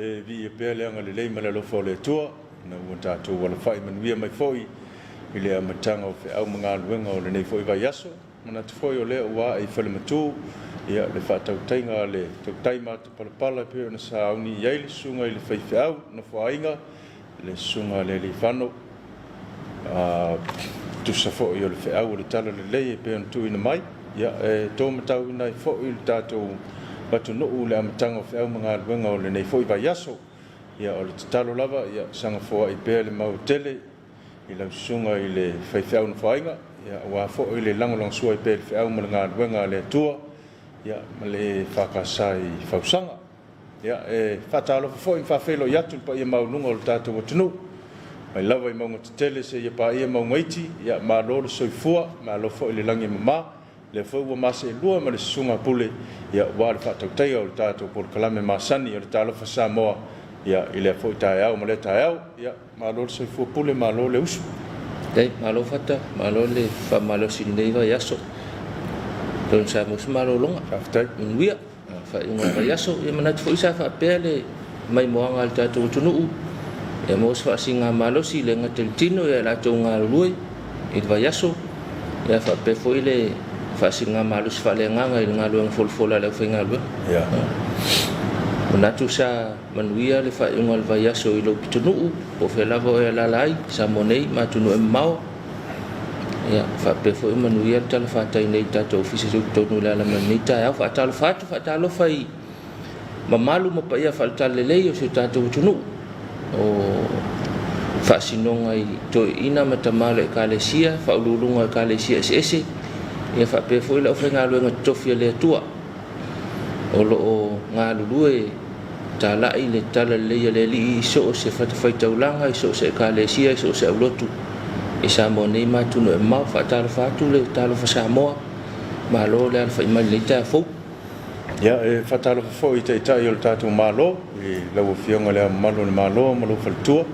E viia pea le agalelei ma le alofa o le Atua, ina ua tatou alafai manuia mai foi i le amataga o feau ma galuega o lenei foi vaiaso. Manatu foi o lea ua ae i falematu ia le faatautaiga a le tautai matapalapala e pei ona sauni i ai le susuga i le faifeau nofoaiga, le susuga a Lealiifano, tusa foi o le feau o le talalelei e pei ona tuuina mai. Ia, e to matauina ai foi le tatou atunuu i le amataga o feau ma galuega o lenei foi vaiaso. Ia, o le tatalo lava, ia saga foai pea le mau tele i lau susuga i le faifeau nofoaiga, ia, aua foi le lagolagosua ai pea i le feau ma le galuega a le Atua, ia, ma le EFKS i Fausaga. Ia, e faatalofa foi ma faafeiloai atu i le paia maualuga o le tatou atunuu, mai lava i mauga tetele seia paia mauga iti. Ia, malo le soifua, malo foi le lagi e mama. Lea foi ua maseelua ma le susuga Pule, ia, aua le faatautaiga o le tatou polokalame masani o le Talofa Samoa, ia, i lea foi taeao ma lea taeao. Ia, malo le soifua Pule, malo le usu. Faafetai, malo Fata, malo le faamalosi i lenei vaiaso. Tonu Samoa se malologa. Faafetai. Manuia. Faaiuga o le vaiaso, ia manatu foi sa faapea le maimoaga a le tatou atunuu, ia maua se faasigamalosi le gata i le tino ia latou galulue i le vaiaso, ia faapea foi le faasigamalosi faaleagaga i le galuega folafola a le aufaigaluega. Ia. Manatu sa manuia le faaiuga o le vaiaso i lou pitonuu, po o fea lava o e alaala ai, Samoa nei ma atunuu e mamao. Ia, faapea foi manuia le talafatai nei i le tatou ofisa tutotonu i le ala mai lenei taeao. Faatalofa atu, faatalofa i mamalu ma paia faale-talalelei o si o tatou atunuu, o faasinoga i toeaiina ma tama o le Ekalesia, faauluuluga o Ekalesia eseese, ia faapea foi le aufaigaluega totofi a le Atua o lo o galulue talai le talalelei a le Alii i so o se fatafaitaulaga, i so o se Ekalesia, i so o se aulotu i Samoa nei ma atunuu e mamao. Faatalofa atu le Talofa Samoa, malo le alafai mai i lenei taeao fou. Ia, e faatalofa foi i Taitai o le tatou Malo, i lau Afioga i Le Ao Mamalu o le Malo ma lou faletua,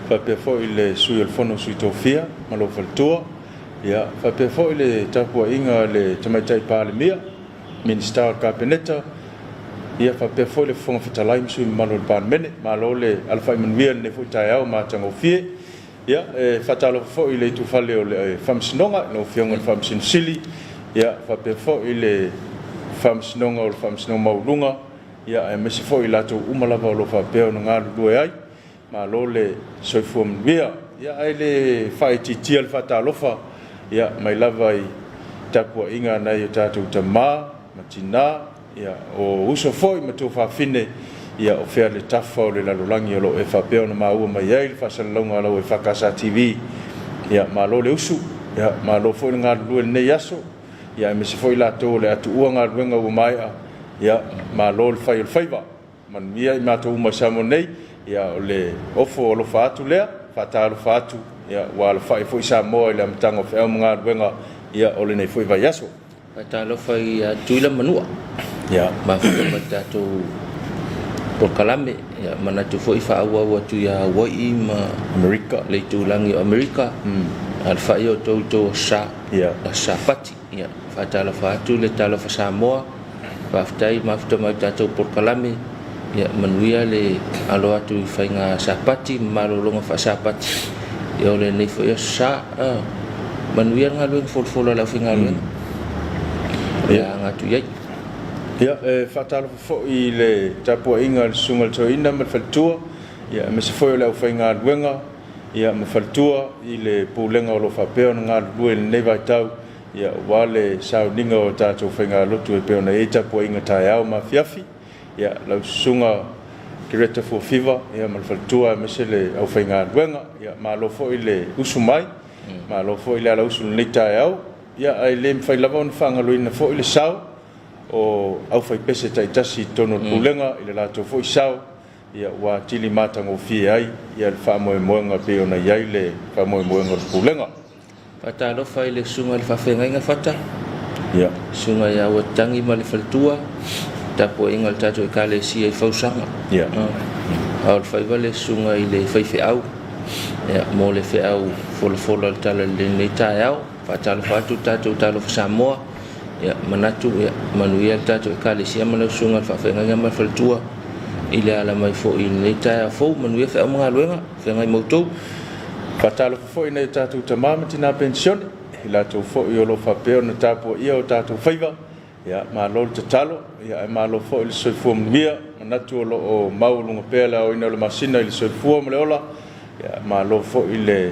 faapea foi le Sui o le Fono a Sui Tofia ma lou faletua, ia, faapea foi le tapuaiga a le Tamaitai Palemia, Minisita o le Kapeneta, ia faapea foi le Fofoga Fetalai ma sui usufono mamalu o le Palemene. Malo le alafai manuia i lenei foi taeao matagofie. Ia, e faatalofa foi i le itufale o le Faamasinoga, lau Afioga i le Faamasino Sili, ia faapea foi le Faamasinoga o le Faamasinoga Maualuga, ia aemaise foi i latou uma lava o lo o faapea ona galulue ai. Malo le soifua manuia. Ia ae le faaitiitia le faatalofa, ia, mai lava i tapuaiga a nai o tatou tama ma tina, ia, o uso foi ma tuafafine, ia, o fea le tafa o le lalolagi o lo o e faapea ona maua mai ai le faasalalauga a lau EFKS TV. Ia, malo le usu, ia, malo foi le galulue i lenei aso, ia, aemaise foi i latou o le a tuua galuega ua maea, ia, malo le fai o le faiva. Manuia i matou uma i Samoa nei, ia o le ofo alofa atu lea, faatalofa atu, ia ua alafai foi Samoa i le amataga o feau ma galuega, ia o lenei foi vaiaso. Faatalofa ia Tutuila ma Manua. Ia. Mafuta ma le tatou polokalame, ia manatu foi faaauau atu ia Hawaii ma Amerika, le itulagi o Amerika, alafai outou i tou aso Sa, ia, aso Sapati. Ia, faatalofa atu le Talofa Samoa. Faafetai mafuta mai tatou polokalame. Ia, manuia le alo atu i faiga Sapati ma malologa faasapati. Ia, o lenei foi aso Sa. Ah, manuia le galuega folafola a le aufaigaluega. O le Ia. a aga atu i ai. Ia, e faatalofa foi i le tapuaiga a le Susuga i le Toeaina ma le Faletua, ia, aemaise foi o le aufaigaluega, ia, ma faletua i le Pulega o lo o faapea ona galulue i lenei vaitau, ia, aua le sauniga o tatou faigalotu e pei ona i ai tapuaiga taeao ma afiafi. Ia, lau Susuga Kereta Fuafiva, ia, ma le faletua aemaise le aufaigaluega. Ia, malo foi le usu mai, malo foi le alausu i lenei taeao. Ia, ae le mafai lava ona faagaloina foi le sao o aufaipese taitasi i totonu o le Pulega i le latou foi sao, Ia, ua atili matagofie ai ia le faamoemoega e pei ona i ai le faamoemoega o le Pulega. Faatalofa i le Susuga i le Faafeagaiga Fata, Ia. Susuga ia Uatagi ma le faletua, tapuaiga a le tatou Ekalesia i Fausaga. Ia. A o le faiva le Susuga i le Faifeau, ia, mo le feau folafola o le Tala Lelei i lenei taeao. Faatalofa atu le tatou Talofa Samoa, ia, manatu, ia, manuia le tatou Ekalesia ma lau Susuga i le Faafeagaiga ma le faletua. i le ala mai foi i lenei taeao fou. Manuia feau ma galuega, feagai ma outou. Faatalofa foi i nai o tatou tama ma tina penisione, i latou foi o lo o faapea ona tapuaia o tatou faiva. Ia, malo le tatalo, ia ae malo foi le soifua manuia. Manatu o lo o maualuga pea le aoina o le masina i le soifua ma le ola. Ia, malo foi le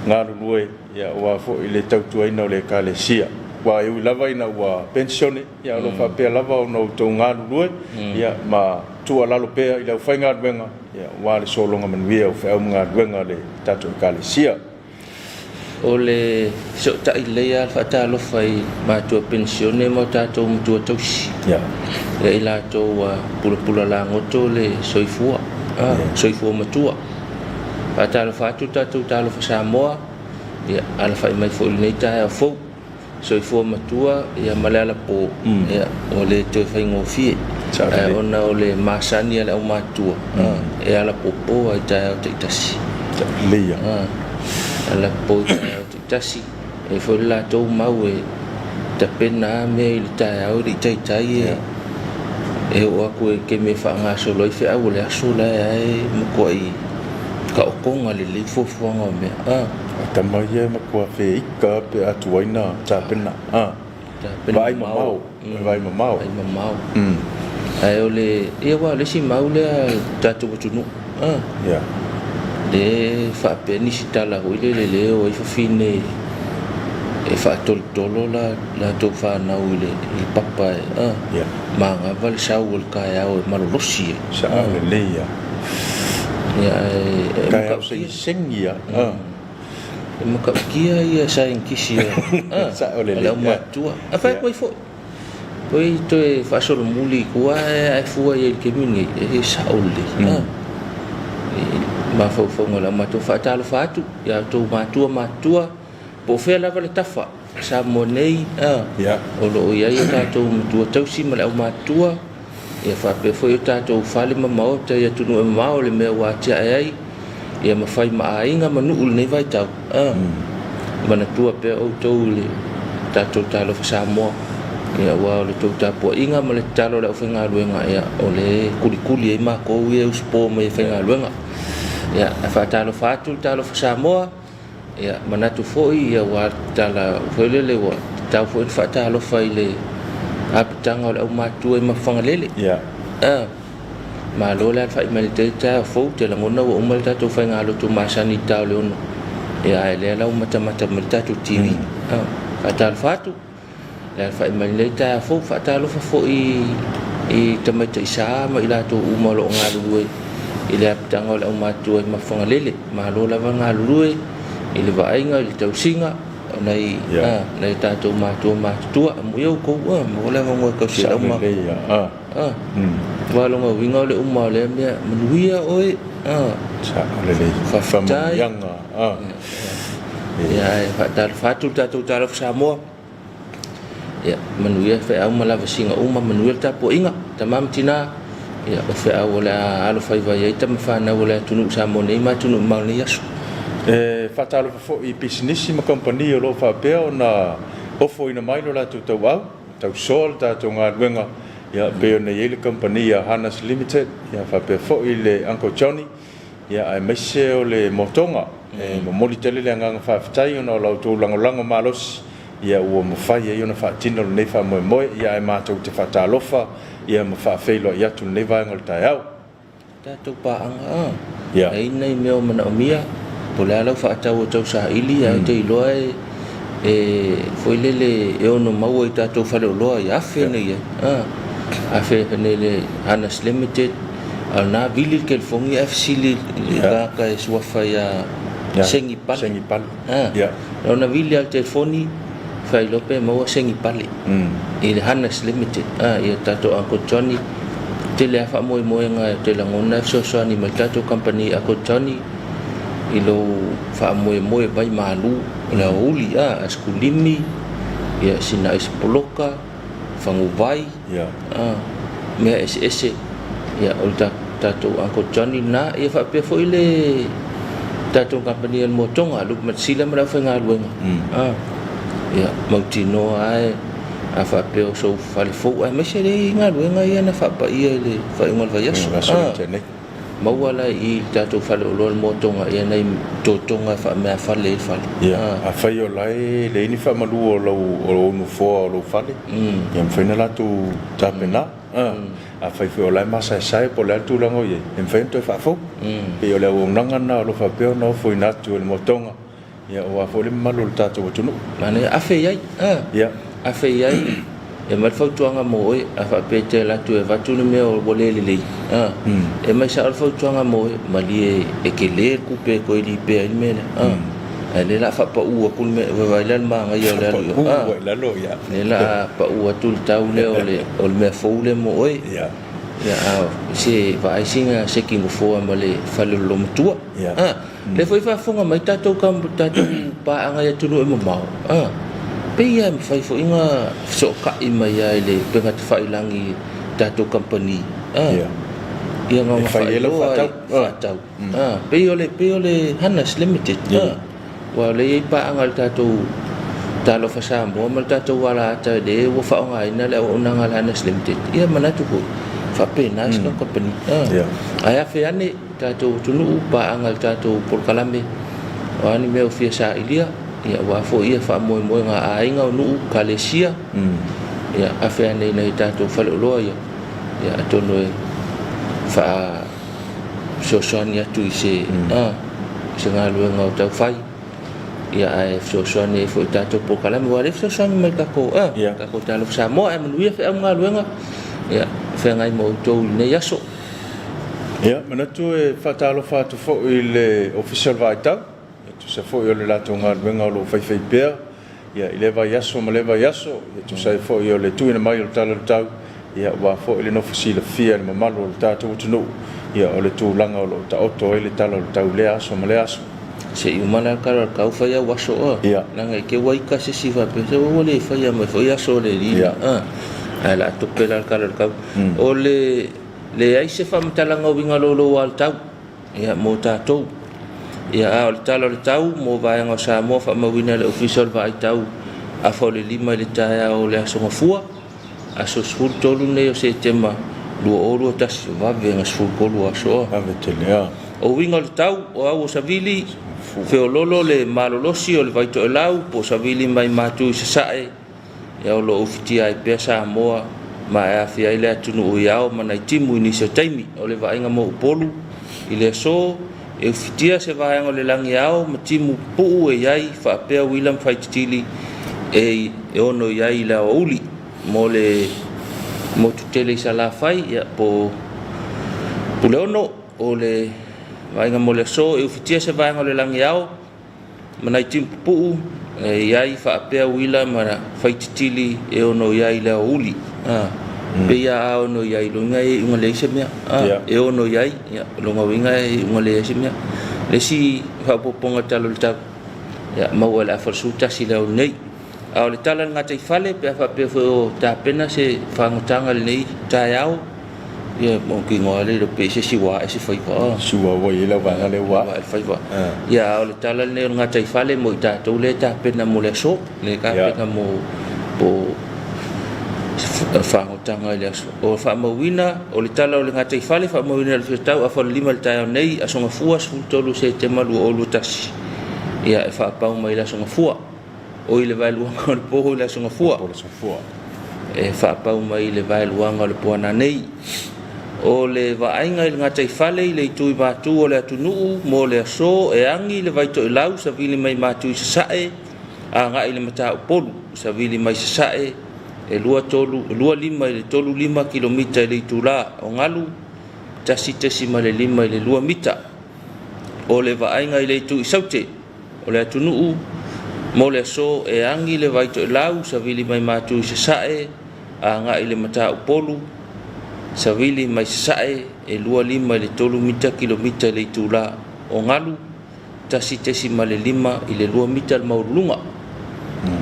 galulue, ia aua foi le tautuaina o le Ekalesia. Aua e ui lava ina ua penisione, ia o lo o faapea lava ona outou galulue, ia ma tuualalo pea i le aufaigaluega, ia aua le sologa manuia o feau ma galuega a le tatou Ekalesia. O le fesootai lelei lava le faatalofa i matua penisione ma o tatou matua tausi. Ia. Ia i latou ua pulapula lagoto le soifua, soifua matua. Faatalofa atu le tatou Talofa Samoa, ia alafai mai foi i lenei taeao fou. Soifua matua ia ma le alapo, ia ua le toe faigofie. Ae ona o le masani a le aumatutua, e alapopo lava i taeao taitasi. Alapopo i taeao taitasi. E i ai foi le latou mau e tapena lava mea i le taeao e le i taitai e oo atu i le taimi e faagasolo ai feau o le aso la e matuai taotoga lelei fuafuaga o mea. O tama ia e matua feika pe a tuai na tapena. Vaai mamao, vaai mamao. Vaai mamao. Ae o le, ia aua o le isi mau lea a le tatou atunuu. Ia. Lea e faapea nisi tala foi lele lea e o ai fafine e faatolotolo latou fanau i le papa e manava le sau o le taeao e malolosi ai. Sao lelei lava. Ia ae Taeao segisegi lava. E matautia ia saienitisi a Sao le lelei. aumatutua. Ae fai atu ai foi, oi toe faasolomuli i tua ae fua i ai i le taimi lenei, e sao lelei. I mafaufauga o le aumatutua. Faatalofa atu ia outou matua matutua, po o fea lava le tafa Samoa nei, o lo o i ai o tatou matua tausi ma le aumatutua, ia faapea foi o tatou fale ma maota i atunuu e mamao, le mea ua atiae ai, ia ma fai ma aiga ma nuu i lenei vaitau. Manatua pea outou i le tatou Talofa Samoa, ia aua o le tou tapuaiga ma le tatalo a le aufaigaluega, ia o lea e kulikuli ai matou ia e usupo mai e faigaluega. Ia, e faatalofa atu le Talofa Samoa. Ia, manatu foi ia ua tala foi lele ua tatau foi ona faatalofa i le apitaga o le aumatutua i Mafagalele. Ia. Malo le alafai mai le tele taeao fou, te lagona ua uma le tatou faigalotu masani i le ta o le 6. Ia, ae lea la ua matamata mai le tatou TV. Faatalofa atu. Le alafai mai lenei taeao fou, faatalofa foi i tamaitai sa ma i latou uma o lo o galulue i le apitaga o le aumatutua i Mafagalele. Malo lava galulue i le vaaiga, i le tausiga o nai, Yeah. nai tatou matua matutua. Amuia outou, maua le avanoa e tausi ai Sao le aumatutua. lelei lava. Aua o lona uiga o le uma o lea mea, manuia oe. Sao lelei. Faafetai. Faamanuiaga. Ia, ae faatalofa atu le tatou Talofa Samoa. Ia, manuia feau ma lavasiga uma, manuia le tapuaiga, tama ma tina. Ia, o feau o le a alofaiva i ai tama fanau o le atunuu Samoa nei ma atunuu mamao i lenei aso. E faatalofa foi i pisinisi ma kamupani o lo o faapea ona ofoina mai lo latou tauau, tausoa le tatou galuega, ia, pei ona i ai le kamupani a Hanas Limited, ia, faapea foi le Uncle Johnny, Ia, aemaise o le motoga. E momoli tele le agaga faafetai ona o la outou lagolago malosi, ia ua mafai ai ona faatino lenei faamoemoe, ia ae matou te faatalofa, ia ma faafeiloai atu i lenei vaega o le taeao. Tatou paaga a Ia. i ai nai mea o manaomia, po o le a lau faatau o tau saili, ae ou te iloa e e foi lele e ono maua i tatou faleoloa i afe nei ai, a afe nei le Hanas Limited, a o lena vili le telefoni ae fesili i le tagata e suafa ia Sengi Pale. Sengi Pale. A, ona vili lava le telefoni faailoa pe maua Sengi Pale i le Hanas Limited. A, ia tatou Uncle Johnny, tele lava faamoemoega ou te lagona e fesoasoani mai le tatou kamupani Uncle Johnny i lou faamoemoe vai malu o le aoauli, a, aisikulimi, ia sina aisipoloka, faguvai, a, mea eseese. Ia, o le tatou Uncle Johnny lena. Ia faapea foi le tatou kamupani a le Motoga, Luke Matsila ma le aufaigaluega. A, ia, mautinoa lava e A faapea o sou fale fou aemaise lea e i ai galuega ia na faapaia i le faaiuga o le vaiaso. A. Maua la i i le tatou faleoloa le moatoga ia nai totoga e faameafale ai le fale. Ia, afai o la e leai ni faamalu o lau o lou nofoa o lou fale, ia mafai ona latou tapena. Afai foi o la e masaesae po o le a le tulaga o i ai, e mafai ona toe faafou. Pei o le auaunaga lena o lo o faapea ona ofoina atu e le moatoga. Ia aua foi le mamalu o le tatou atunuu. Manaia, afe i ai, a. Ia. Afe i ai, e aumai le fautuaga mo oe, a faapea e te alu atu e avatu le mea ua le lelei, a. E aumai sao le fautuaga mo oe, malie e tele le tupe e toe lipea ai le mea lea, a. Ae o lea o le a faapau atu le mea, vaai la i le manaia o le alu i o, a. Faapau i lalo, ia. O lea o le a pau atu le tau lea o le, o le mea fou lea mo oe. Ia. Ia, a o se vaai sina seki nofoa ma le fale o le loomatua, Ia. a. Lea foi faafofoga mai tatou tatou paaga i atunuu e mamao, a, pei lava e mafai foi ona fesootai mai lava i le upega tafailagi i tatou kamupani, a, ia na ona faailoa ai faatau, a, pei o le pei o le Hanas Limited, a, aua o lea e i ai paaga a le tatou Talofa Samoa ma le tatou Alaata lea ua faaaogaina le auaunaga a le Hanas Limited, ia manatu foi, faapena se kamupani, a, ae afe ane. Tatou atunuu, paaga i le tatou polokalame, o a ni mea ua fia sailia, ia aua foi ia faamoemoega a aiga, o nuu, ekalesia, ia afe ane i nai o tatou faleoloa ia, ia atonu e faafesoasoani atu i se, a, se galuega o tau fai, ia ae fesoasoani ai foi i tatou polokalame, aua o lea e fesoasoani mai i le tatou, a, tatou Talofa Samoa, ae manuia feau ma galuega, ia feagai ma outou i lenei aso. Ia, manatu e faatalofa atu foi i le Ofisa o le Vaitau, e tusa foi o le latou galuega o lo o faifaipea ia, i lea vaiaso ma lea vaiaso, e tusa ai foi o le tuuina mai o le Tala o le Tau, ia, aua foi le nofo silafia e le mamalu o le tatou atunuu, ia, o le tulaga o lo o taoto ai le Tala o le Tau i lea aso ma lea aso. Se i uma la le Tala o le Tau fai au aso oa, leaga i te i ua ita se isi faapea, se ua le faia mai foi aso o le alii, ae o le a tope la le Tala o le Tau. O le leai se faamatalaga uiga louloua o le tau ia, mo tatou. Ia, a o le tala o le tau mo vaega o Samoa faamauina e le Ofisa o le Vaai Tau afa o le 5 i le taeao o le Aso Gafua, aso 13 lenei o Setema 2021, vave na 13 aso a. Vave tele a. O uiga o le tau, o au o savili, feololo le malolosi o le Vaitoelau po o savili mai Matu i Sasae, Ia o lo o ufitia ai pea Samoa ma e aafia ai le atunuu i ao ma nai timu i nisi o taimi. O le vaaiga mo Upolu i le aso, e ufitia se vaega o le lagi ao ma timu pupuu e i ai faapea uila ma faititili e e ono i ai i le aoauli. Mo le motu tele i Salafai, ia, po Puleono, o le vaaiga mo le aso, e ufitia se vaega o le lagi ao ma nai timu pupuu e i ai faapea uila ma faititili e ono i ai i le aoauli. A, pei a a ono i ai, lona uiga e iuga leai se mea. A, e ono i ai, ia, lona uiga e iuga leai se mea. Le isi faaopoopoga i le tala o le tau, ia, maua e le afa o le 11 i le aoauli nei. A o le tala i le gataifale, pe a faapea foi o tapena se fagotanga i lenei taeao, ia, mo kino lava le iloa pe i se isi ua ae se faiva. Si ua ua i ai lau vaega lea ua ae le faiva. Ia, a o le tala lenei o le gataifale mo i tatou lea e tapena mo le aso, lea e tapena mo po fagotanga i le aso. O faamauina, o le tala o le gataifale, faamauina i le Feutau afa o le 5 i le taeao nei, Aso Gafua 13 Setema 2021. Ia, e faapau mai i le Aso Gafua. Oi le vaeluaga o le po i le Aso Gafua. E faapau mai i le vaeluaga o le po ananei. O le vaaiga i le gataifale i le itu i matu o le atunuu mo le aso e agi le vai toelau savili mai matu i sasae agai i le Mataupolu savili mai sasae e 23 25 i le 35 kilomita i le itula o galu 1.5 i le 2 mita. O le vaaiga i le itu i Saute o le atunuu mo le aso e agi le vai toelau savili mai matu i sasae agai i le Mataupolu savili mai sasae e 25 i le 3 mita kilomita i le itula o galu 1.5 i le 2 mita le maualuluga.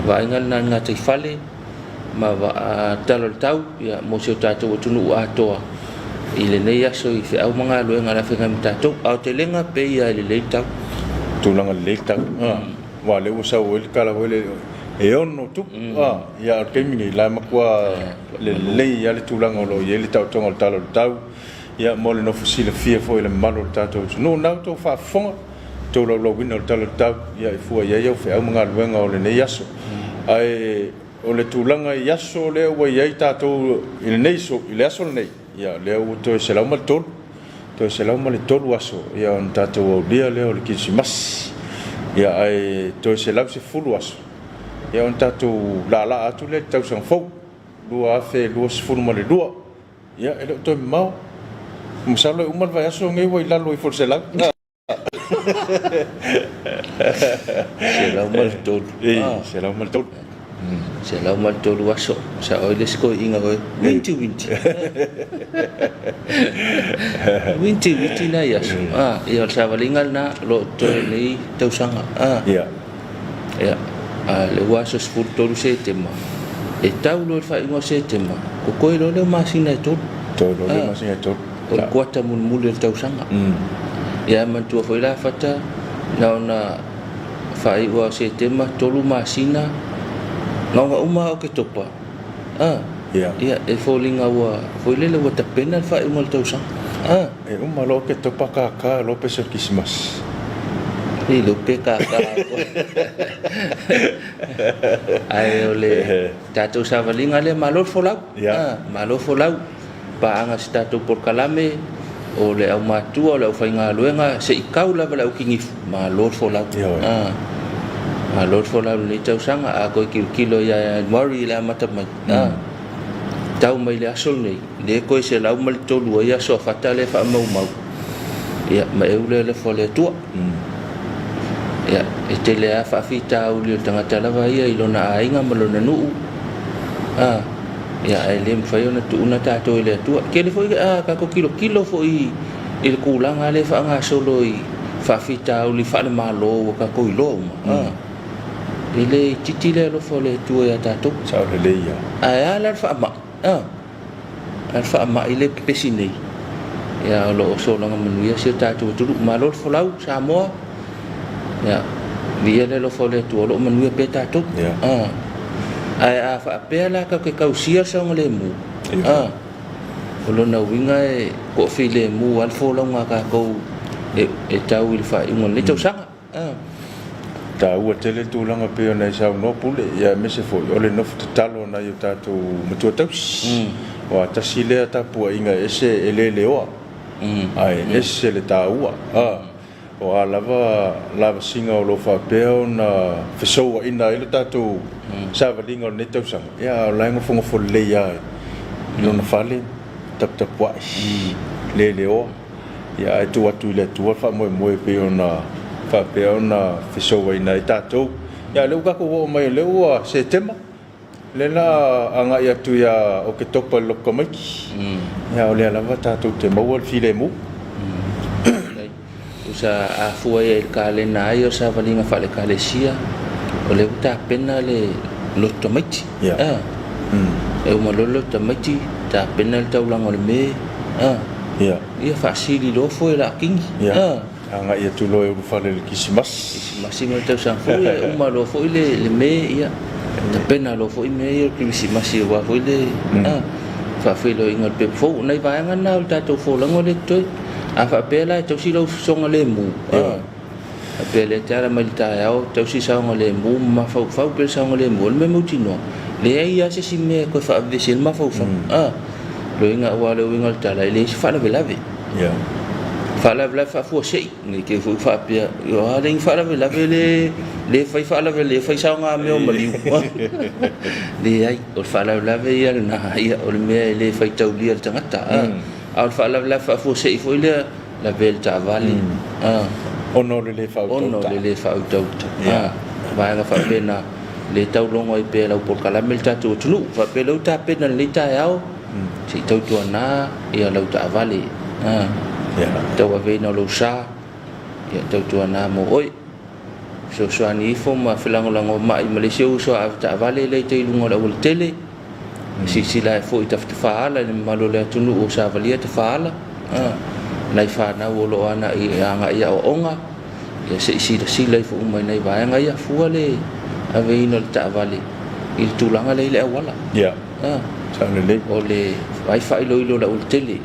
Vaaiga lena i le gataifale ma tala o le tau ia, mo si o tatou atunuu atoa i lenei aso i feau ma galuega o le a feagai ma tatou. Aotelega, pei lava e lelei le tau. Tulaga lelei le tau. Aua o lea ua sau ai le tala foi lea, e 6 tupu, a, ia, a o le taimi nei, la e matua lelei lava le tulaga o lo o i ai le taotoga o le Tala o le Tau, ia, mo le nofo silafia foi e le mamalu o le tatou atunuu. Na outou faafofoga, tou laulauina o le Tala o le Tau, ia, e fua i ai au feau ma galuega o lenei aso. Ae o le tulaga i aso lea ua i ai tatou i lenei aso, i le aso lenei, ia, lea ua toe 103, toe 103 aso, ia, ona tatou aulia lea o le Kerisimasi. Ia, ae toe 110 aso, ia, ona tatou laalaa atu lea i le tausaga fou, 2022. Ia, e le o toe mamao. Masalo e uma le vaiaso lenei ua i lalo ifo o le 100. 103. 103. 103 aso. Sao ai le isi toeaina foi, winti winti. Winti winti nai aso. Ah, ia o le savaliga lena o lo o totoe lenei tausaga. Ah. Ia. Ia, a lea ua aso 13 Setema, e tau loa i le faaiuga o Setema, totoe loa lea o masina e tolu. Totoe loa lea o masina e tolu. O le kuata mulimuli o le tausaga. Ia, ae manatua foi la Fata, na ona faaiu lava o Setema, tolu masina, na ona uma lava o Oketopa, a, ia, e foliga ua, foi lele ua tapena le faaiuga o le tausaga. A. E uma loa Oketopa kaka loa pese o le Kerisimasi. E le iloa pe kaka Ae o le tatou savaliga lea, malo le folau. Malo folau. Paaga si tatou polokalame, o le aumatua, o le aufaigaluega, se i tau lava le aukinifu, malo le folau. Malo le folau i lenei tausaga. A toe tilotilo ia Ianuari i le amata mai, tau mai le aso lenei, lea toe 103 ai aso a Fata lea e faamaumau. Ia, ma eu lea alofa o le Atua. Ia, e tele lava faafitauli o le tagata lava ia i lona aiga ma lona nuu. A, ia, ae le mafai ona tuuna tatou e le Atua. E tele foi a tatou tilotilo foi i le tulaga lea e faagasolo i faafitauli faale-Malo ua tatou iloa uma. A, e le itiiti le alofa o le Atua ia tatou. Sao lelei ia. Ae a la le faamai? A. A le faamai le pepesi nei, ia o lo o sologa manuia si o tatou atunuu. Malo le folau Samoa, ia viia le alofa o le Atua o lo o manuia pea tatou. Yeah. Ae a faapea la tatou te tausia le saogalemu, yeah. O lona uiga e toafilemu lava le folauga a tatou e tau i le faaiuga o lenei tausaga. Taua tele le tulaga pei ona e saunoa Pule, ia aemaise foi o le nofo tatalo a nai o tatou matua tausi. Aua tasi lea tapuaiga e ese e le leoa, ae ese le taua. O a lava lavasiga o lo o faapea ona fesouaina ai le tatou savaliga o lenei tausaga, ia a o la e nofonofo lelei lava i lona fale, taputapuai, le leoa. Ia, ae tuu atu i le Atua le faamoemoe e pei ona faapea ona fesouaina ai tatou. Ia, o lea ua tatou oo mai o lea ua Setema, lea la agai atu ia Oketopa i le loto tamaiti. Ia, o lea lava tatou te maua le filemu. Tusa a fua i ai i le kalena ai o le savaliga faale-Ekalesia, o lea ua tapena le loto tamaiti. Ia. E uma loa le loto tamaiti, tapena le taulaga o le me. Ia. Ia faasili loa foe la kini. Ia. Agai atu loa e ulufale i le Kirisimasi. Kirisimasi ma le tausaga fou, ia e uma loa foi le me, ia tapena loa foi mea ia o le Kirisimasi aua foi le faafeiloaiga o le pepa fou. O nai vaega na o le tatou folauga lea e totoe. A faapea la e tausi lau saogalemu, faapea lea e te ala mai i le taeao tausi saogalemu ma mafaufau pea le saogalemu, o le mea mautinoa, leai lava se isi mea e toe faavevesi ai le mafaufau. Loiga aua o le uiga o le tala, e leai se faalavelave. Faalavelave faafuasei, ne i te i foi ua faapea, a leai ni faalavelave le le fai faalavelave, le fai saogamea o maliu. Leai, o le faalavelave ia lena, ia, o le mea e le faitaulia e le tagata. A o le faalavelave faafuasei foi lea, lavea i le taavale. Ona o le le faautauta. Ona o le le faautauta. Vaega faapena, le tau logo ai pea e lau polokalame le tatou atunuu. Faapea lea ua tapena i lenei taeao, se i tautuana ia lau taavale. Tauaveina o lou sa, ia tautuana mo oe. Fesoasoani ifo ma felagolagomai ma le isi ou uso a avetaavale lea i tai i luga o le aualatele. Silasila ae foi i Tafatafaala i le mamalu o le atunuu o Savalia Tafaala, nai fanau o lo o agai i aoaoga, ia se i silasila ifo uma i nai vaega ia, fua le aveina o le taavale i le tulaga lea i le auala. Ia. Ah. Sao lelei. O le vaai faailoilo o le aualatele.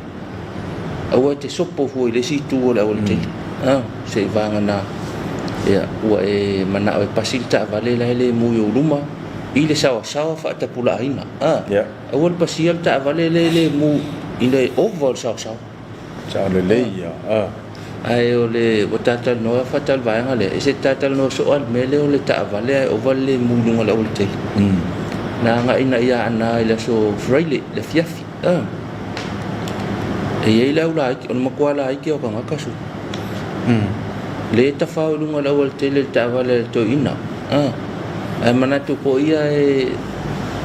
Aua e te sopo fua i le isi itu o le aualatele. Ah, seivagana ia ua e manao e pasi le taavale la e le mu i ou luma i le saoasaoa faatapulaaina. Ah. Ia. Aua le pasia le taavale le le mu i le ova o le saoasaoa. Sao lelei ia. Ah. Ae o le ua ta talanoa faatali vaega lea, e se ta talanoa soo lava i le mea lea o le taavale ae ova le lemu i luga o le aualatele. Na agai ina ia Aana i le aso Faraile, le afiafi. Ah. E i ai le au laiti, o le matua laiti o tagata su. Le tafao i luga o le aualatele le taavale a le toeaina. Ah. Ae manatu foi ia e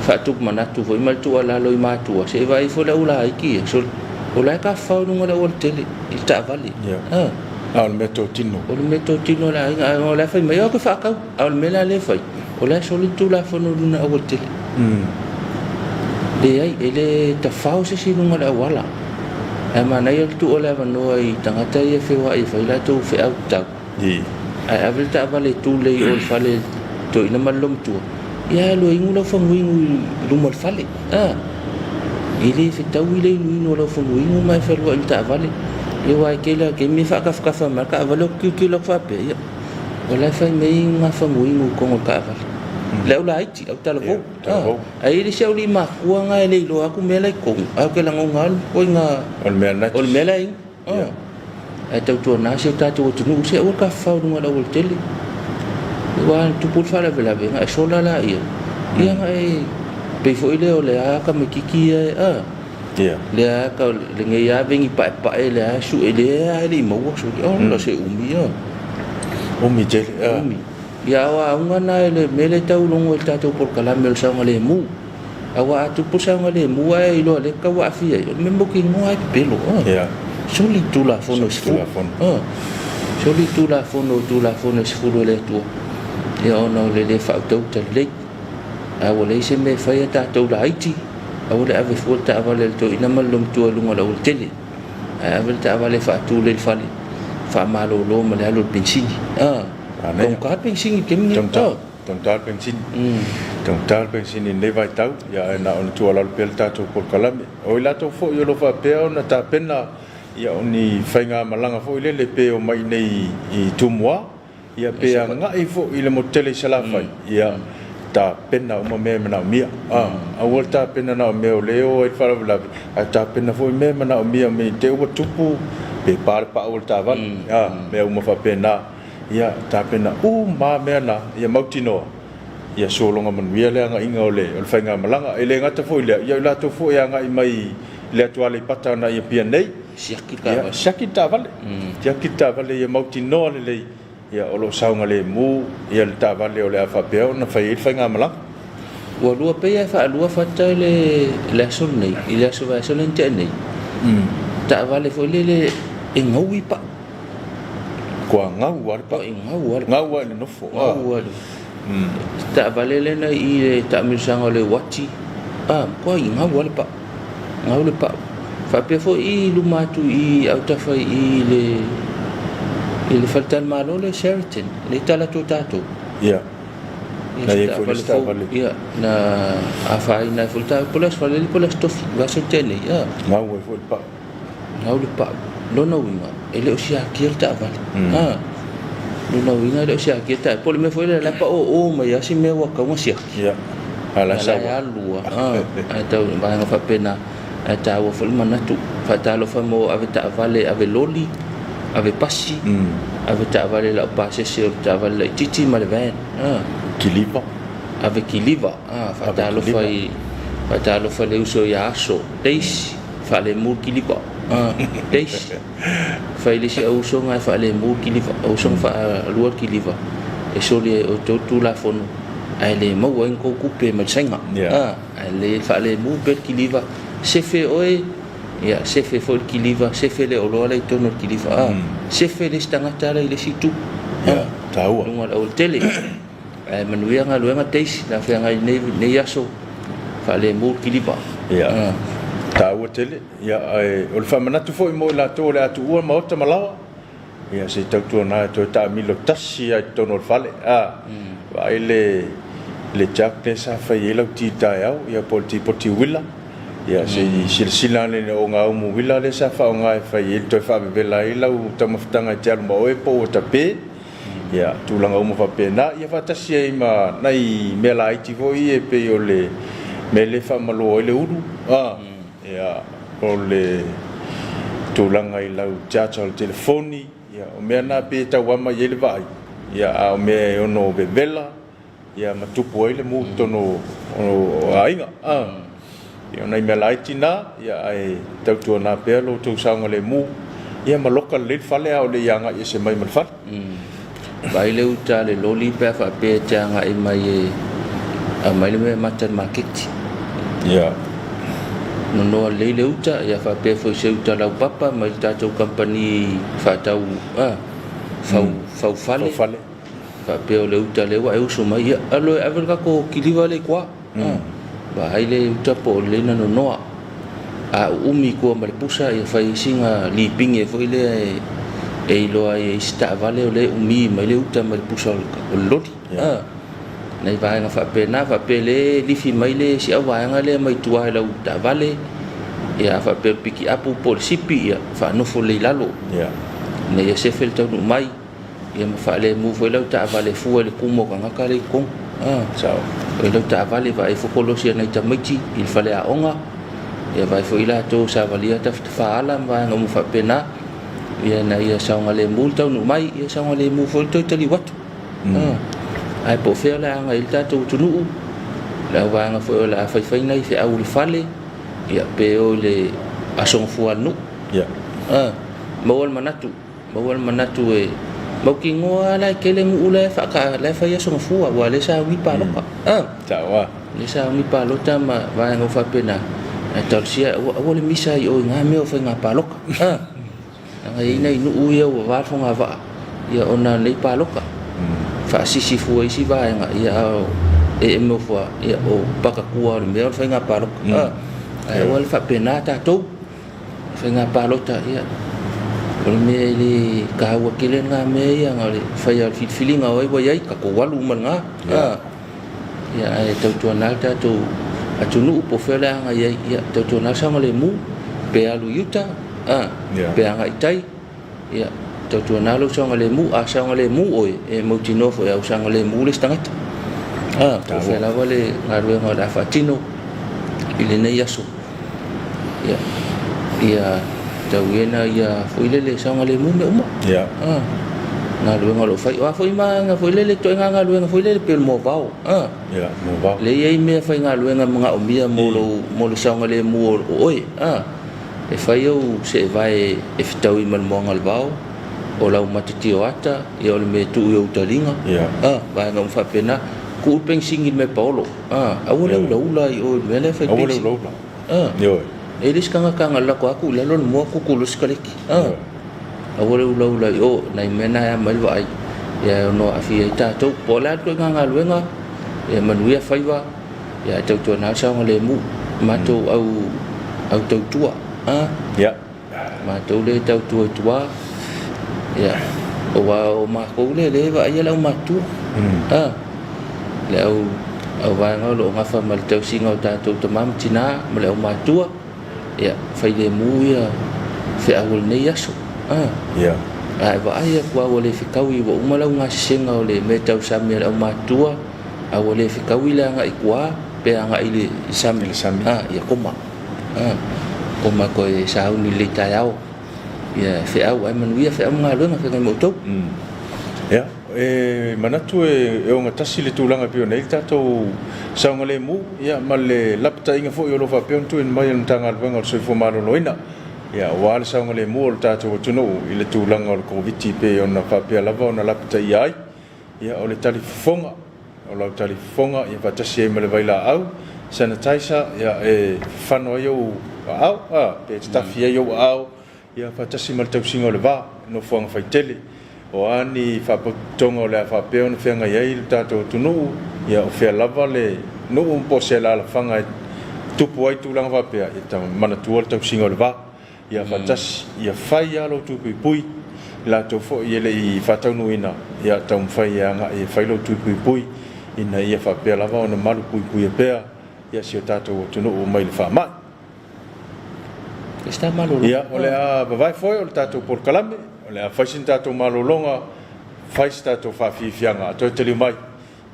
faatupu manatu foi ma le tuualalo i matua, se i vaai ifo le au laiti ia. So, o la e tafafao i luga o le aualatele i le taavale. Yeah. Ah. A o le mea totino. O le mea totino a le aiga, ae o la e fai mai, o ke whaakau. A o le mea la lea e fai, o la e soli le Tulafono i luna aualatele. Leai, e le tafao se isi i luga o le auala. Ae manaia le tuu o le avanoa i tagata ia e feoai e fai latou feau tatau. Ae ave le taavale e tulei i o i le fale toeaina ma le lomatua, ia ae alu e inu lau faguinu i luma o le fale. A! E le fetaui le inuinu o lau faguinu ma e fealuai i le taavale. Ia aua e tele lava taimi e faatafatafa mai le taavale ou te tilotilo atu faapea, ia, o la e fai mai ngā faguinu i totonu o le taavale. Le au laiti, au talavou. Talavou. A, ae i ai le isi aualii matua na e le iloa atu mea la i totonu, ae ou te lagona lava le ituaiga O le mea o le mea la e inu. Ia. Ae tautuana si o tatou atunuu, se aua le tafafao i luga o le aualatele. Aua na tupu le faalavelave, na e sola laia, ia na e pei foi lea o le a tamaititi ia e, a, Ia. lea a lenei a vegi paepae, lea a sue, lea a e le i maua sole. Ola se umi, a. Umi tele, a. Umi. Ia, o auga na e le mea lea e tau logo i le tatou polokalame o le saogalemu. Aua a tupu le saogalemu ae iloa lea tau aafia ai, o le mea mautinoa lava e pepelo. Yeah. Soli Tulafono e 10. Tulafono. Soli Tulafono, Tulafono e 10 e le Atua. Ia ona o le le faautauta lelei. A ua leai se mea e fai a tatou laiti, aua le ave fua le taavale a le toeaina ma le lomatua i luga o le aualatele. Ae ave le taavale e faatu lelei i le fale, faamalolo ma le alu o le penisini. Taugata le penisini i le taimi lenei. Taugata le penisini. Taugata le penisini i lenei vaitau, ia ae na ona tuualalo pea le tatou polokalame. O i latou foi o lo o faapea ona tapena ia o ni faigamalaga foi lele pe omai i inei i Tumua, ia pe agai foi i le motu tele i Salafai, ia tapena uma mea e manaomia. Aua le tapena na o mea o lea e o ai le faalavelave, ae tapena foi mea e manaomia me i te i ua tupu pe pa le pau o le taavale, mea uma faapena. Ia tapena uma lava mea na, ia mautinoa, ia sologa manuia le agaiga o le faigamalaga. E le gata foi i lea, ia o i latou foi e agai mai i le atu Aleipata agai i Apia nei, Siaki le taavale. Ia, siaki le taavale. Siaki le taavale ia mautinoa lelei, ia o lo o saogalemu ia le taavale o le a faapea ona fai ai le faigamalaga. Ua lua pei lava e faalua fata i le aso lenei, i le aso vaiaso lea na tea nei, taavale foi lele e gaui pau. Kua gau lava le pau. Gau lava le pau. Gau lava i le nofo. Gau lava le taavale lea na i le taamilosaga o le uati, a, matua i gau lava le pau. Gau le pau. Faapea foi i luma atu i autafa i le i le faletalimalo lea Sheraton, le i tala atu o tatou. Ia. Na i ai foi le isi taavale. Ia, na afaina ai foi le taavale, po o le aso Faraile po o le aso Tofi, vaiaso na tea nei, a. Gau ai foi le pau. Gau le pau. Lona uiga, e le o siakia le taavale. Ha. Lona uiga e le o siakia le taavale. Po o le mea foi lea la e paoo mai lava si mea ua tatau ona siaki. Ia. A o la e sau. A o la e alu lava. Ha. Ae tau vaega faapena, ae taua foi le manatu. Faatalofa mo ave taavale, ave loli, ave pasi, ave taavale laupasese o le taavale laitiiti ma le van. Ha. Kiliva. Ave kiliva. Ha. Faatalofa i faatalofa i le uso ia Aso, Daisy. Faalemu le kiliva. Daisy. Fai le isi auusoga e faalemu le kiliva, auusoga faalua le kiliva e soli ai outou le Tulafono ae le maua ai ni tou tupe mai le saiga. Ae le faalemu pea le kiliva, sefe oe, ia sefe foi le kiliva, sefe le oloa la i totonu o le kiliva. Sefe le isi tagata la i le isi itu. Taua. Luga o le aualatele. Ae manuia galuega Daisy, le a feagai i lenei aso faalemu le kiliva. Ia, taua tele. Ia, ae o le faamanatu foi mo i latou o le a tuua maota ma laoa, ia se i tautuana e toe taamilo tasi lava i totonu o le fale. A, vaai le le jug lea sa fai ai lau ti i le taeao, ia po o le tipoti uila. Ia se i silasila ane i le ogaumu uila lea sa faaaoga e fai ai toe faavevela ai lau taumafataga e te alu ma oe po ua tape. Ia, tulaga uma faapena, ia faatasi ai ma nai mea laiti foi ia e pei o le mea lea e faamalo ai le ulu, a, ia, o le tulaga i lau charger o le telefoni, ia, o mea na pei e tauama i ai le vaai, ia, a o mea e ono vevela, ia ma tupu ai le mu i totonu o aiga. Ia o nai mea laiti na, ia ae tautuana pea lo outou saogalemu, ia ma loka lelei le fale a o le i agai ese mai ma le fale. Vaai le uta a le loli pe a faapea e te agai mai e aumai le mea e mata i le maketi. Ia. Nonoa lelei le uta, ia faapea foi se uta laupapa mai le tatou kamupani faatau fau, faufale. Faufale. Faapea o le uta lea ua e usu mai, ia alu e ave le tatou kiliva lea i tua. Vaai le uta po o lelei ona nonoa. A uumi i tua ma le pusa, ia fai ai sina lipine foi lea e iloa ai e isi taavale o lea e umi mai le uta mai le pusa o le loli. Nai vaega faapena, faapea lea e lifi mai le isi au vaega lea mai tua i lau taavale, ia a faapea o le pikiapu po o le sipi, ia faanofo lelei i lalo ina ia sefe le taunuu mai. Ia ma faalemu foi lau taavale fua i le tumu o tagata lea i totonu. Sao. O lau taavale vaai foi kolosi a nai tamaiti i le faleaoga, ia vaai foi latou savalia tafatafaala ma vaega uma faapena, ia ina ia saogalemu le taunuu mai, ia saogalemu foi le toe taliu atu. Ae po o fea o le a agai ai le tatou atunuu, le au vaega foi o le a faifai nai feau i le fale, ia pe o i le aso gafua a le nuu. Maua le manatu. Maua le manatu e mautinoa lava la e tele nuu la e faata la e fai aso gafua aua lea sa umi palota. Sao a. Lea sa umi palota ma vaega uma faapena. Ae talosia aua aua le misa ai i o i na mea o faiga palota. Leaga e i ai nai nuu ia ua va le fogavaa ia ona o nei palota. Faasisi fua i isi vaega ia a o ee nofo lava ia o pakatua o le mea o le faiga palota. Ae aua le faapena tatou. Faiga palota, ia, o le mea e le taua tele lena mea ia, na o le fai lava o le filifiliga o ai ua i ai, tatou alu uma i lena. Ia, ae tautuana le tatou atunuu po o fea o le a agai ai, ia, tautuana le saogalemu, pe alu i uta, pe agai i tai, ia, tautuana lou saogalemu. A saogalemu oe, e mautinoa foi a ua saogalemu le isi tagata. Po o fea lava le galuega o le a faatino i lenei aso. Ia, ia tau ia ina ia foi lele saogalemu mea uma. Ia. Galuega o lo o fai. O a foi vaega foi lele, ituaiga galuega foi lele pei o le moavao. Ia, moavao. Lea e i ai mea faigaluega manaomia mo lou, mo le saogalemu o oe. E fai ou seevae e fetaui ma le moaga o le vao, o lau matatio ata, ia o le mea e tuu i ou taliga. Ia. Vaega uma faapena. Tuu le penisini i le mea paolo. Aua le ulaula i o i le mea lea e fai Aua le ulaula. Ioe. E le isi tagata na lako atu i lalo le moa tutu loa le sikaleti. Aua le ulaula i o, nai mea na e ama ai le vaai, ia e ono aafia ai tatou. Po o le a le ituaiga galuega, ia manuia faiva, ia ae tautuana le saogalemu. Matou au au tautua. Ia. Matou lea e tautua i tua, ia, aua o matou lea lea e vaaia le aumatutua. Le au, au vaega o lo o gafa ma le tausiga o tatou tama ma tina ma le aumatua, ia, failemu ia feau o lenei aso. Ia. A e vaai atu lava ua le fetaui ua uma lau gasesega o le mea tausami a le aumatua, a ua le fetaui le agai i tua pe agai i le sami, I le sami. Ia koma. Koma toe sauni lelei taeao. Ia feau ae manuia feau ma galuega feagai ma outou. Ia, e manatu e ogatasi le tulaga e pei ona i ai le tatou saogalemu ia ma le lapataiga foi o lo o faapea ona tuuina mai e le Matagaluega o le Soifua Maloloina, ia aua le saogalemu o le tatou atunuu i le tulaga o le Koviti pei ona faapea lava ona lapataia ai. Ia, o le talifofoga, o lau talifofoga ia faatasi ai ma le vailaau, sanitizer, ia, e fafano ai ou aao, a, pe tatafi ai ou aao, ia faatasi ma le tausiga o le va, nofoaga faitele. O a ni faapotopotoga o le a faapea ona feagai ai le tatou atunuu, ia, o fea lava le nuu po o se alaalafaga e tupu ai tulaga faapea, ia manatua le tausiga o le va. Ia faatasi, ia fai lava lou tui puipui, i latou foi e le i faataunuuina, ia taumafai e agai e fai lou tui puipui, ina ia faapea lava ona malupuipuia pea ia si o tatou atunuu mai le faamai. Ia, o le a vavae foe o le tatou polokalame, o le a fai sina tatou malologa, fai se tatou faafiafiaga a toe taliu mai,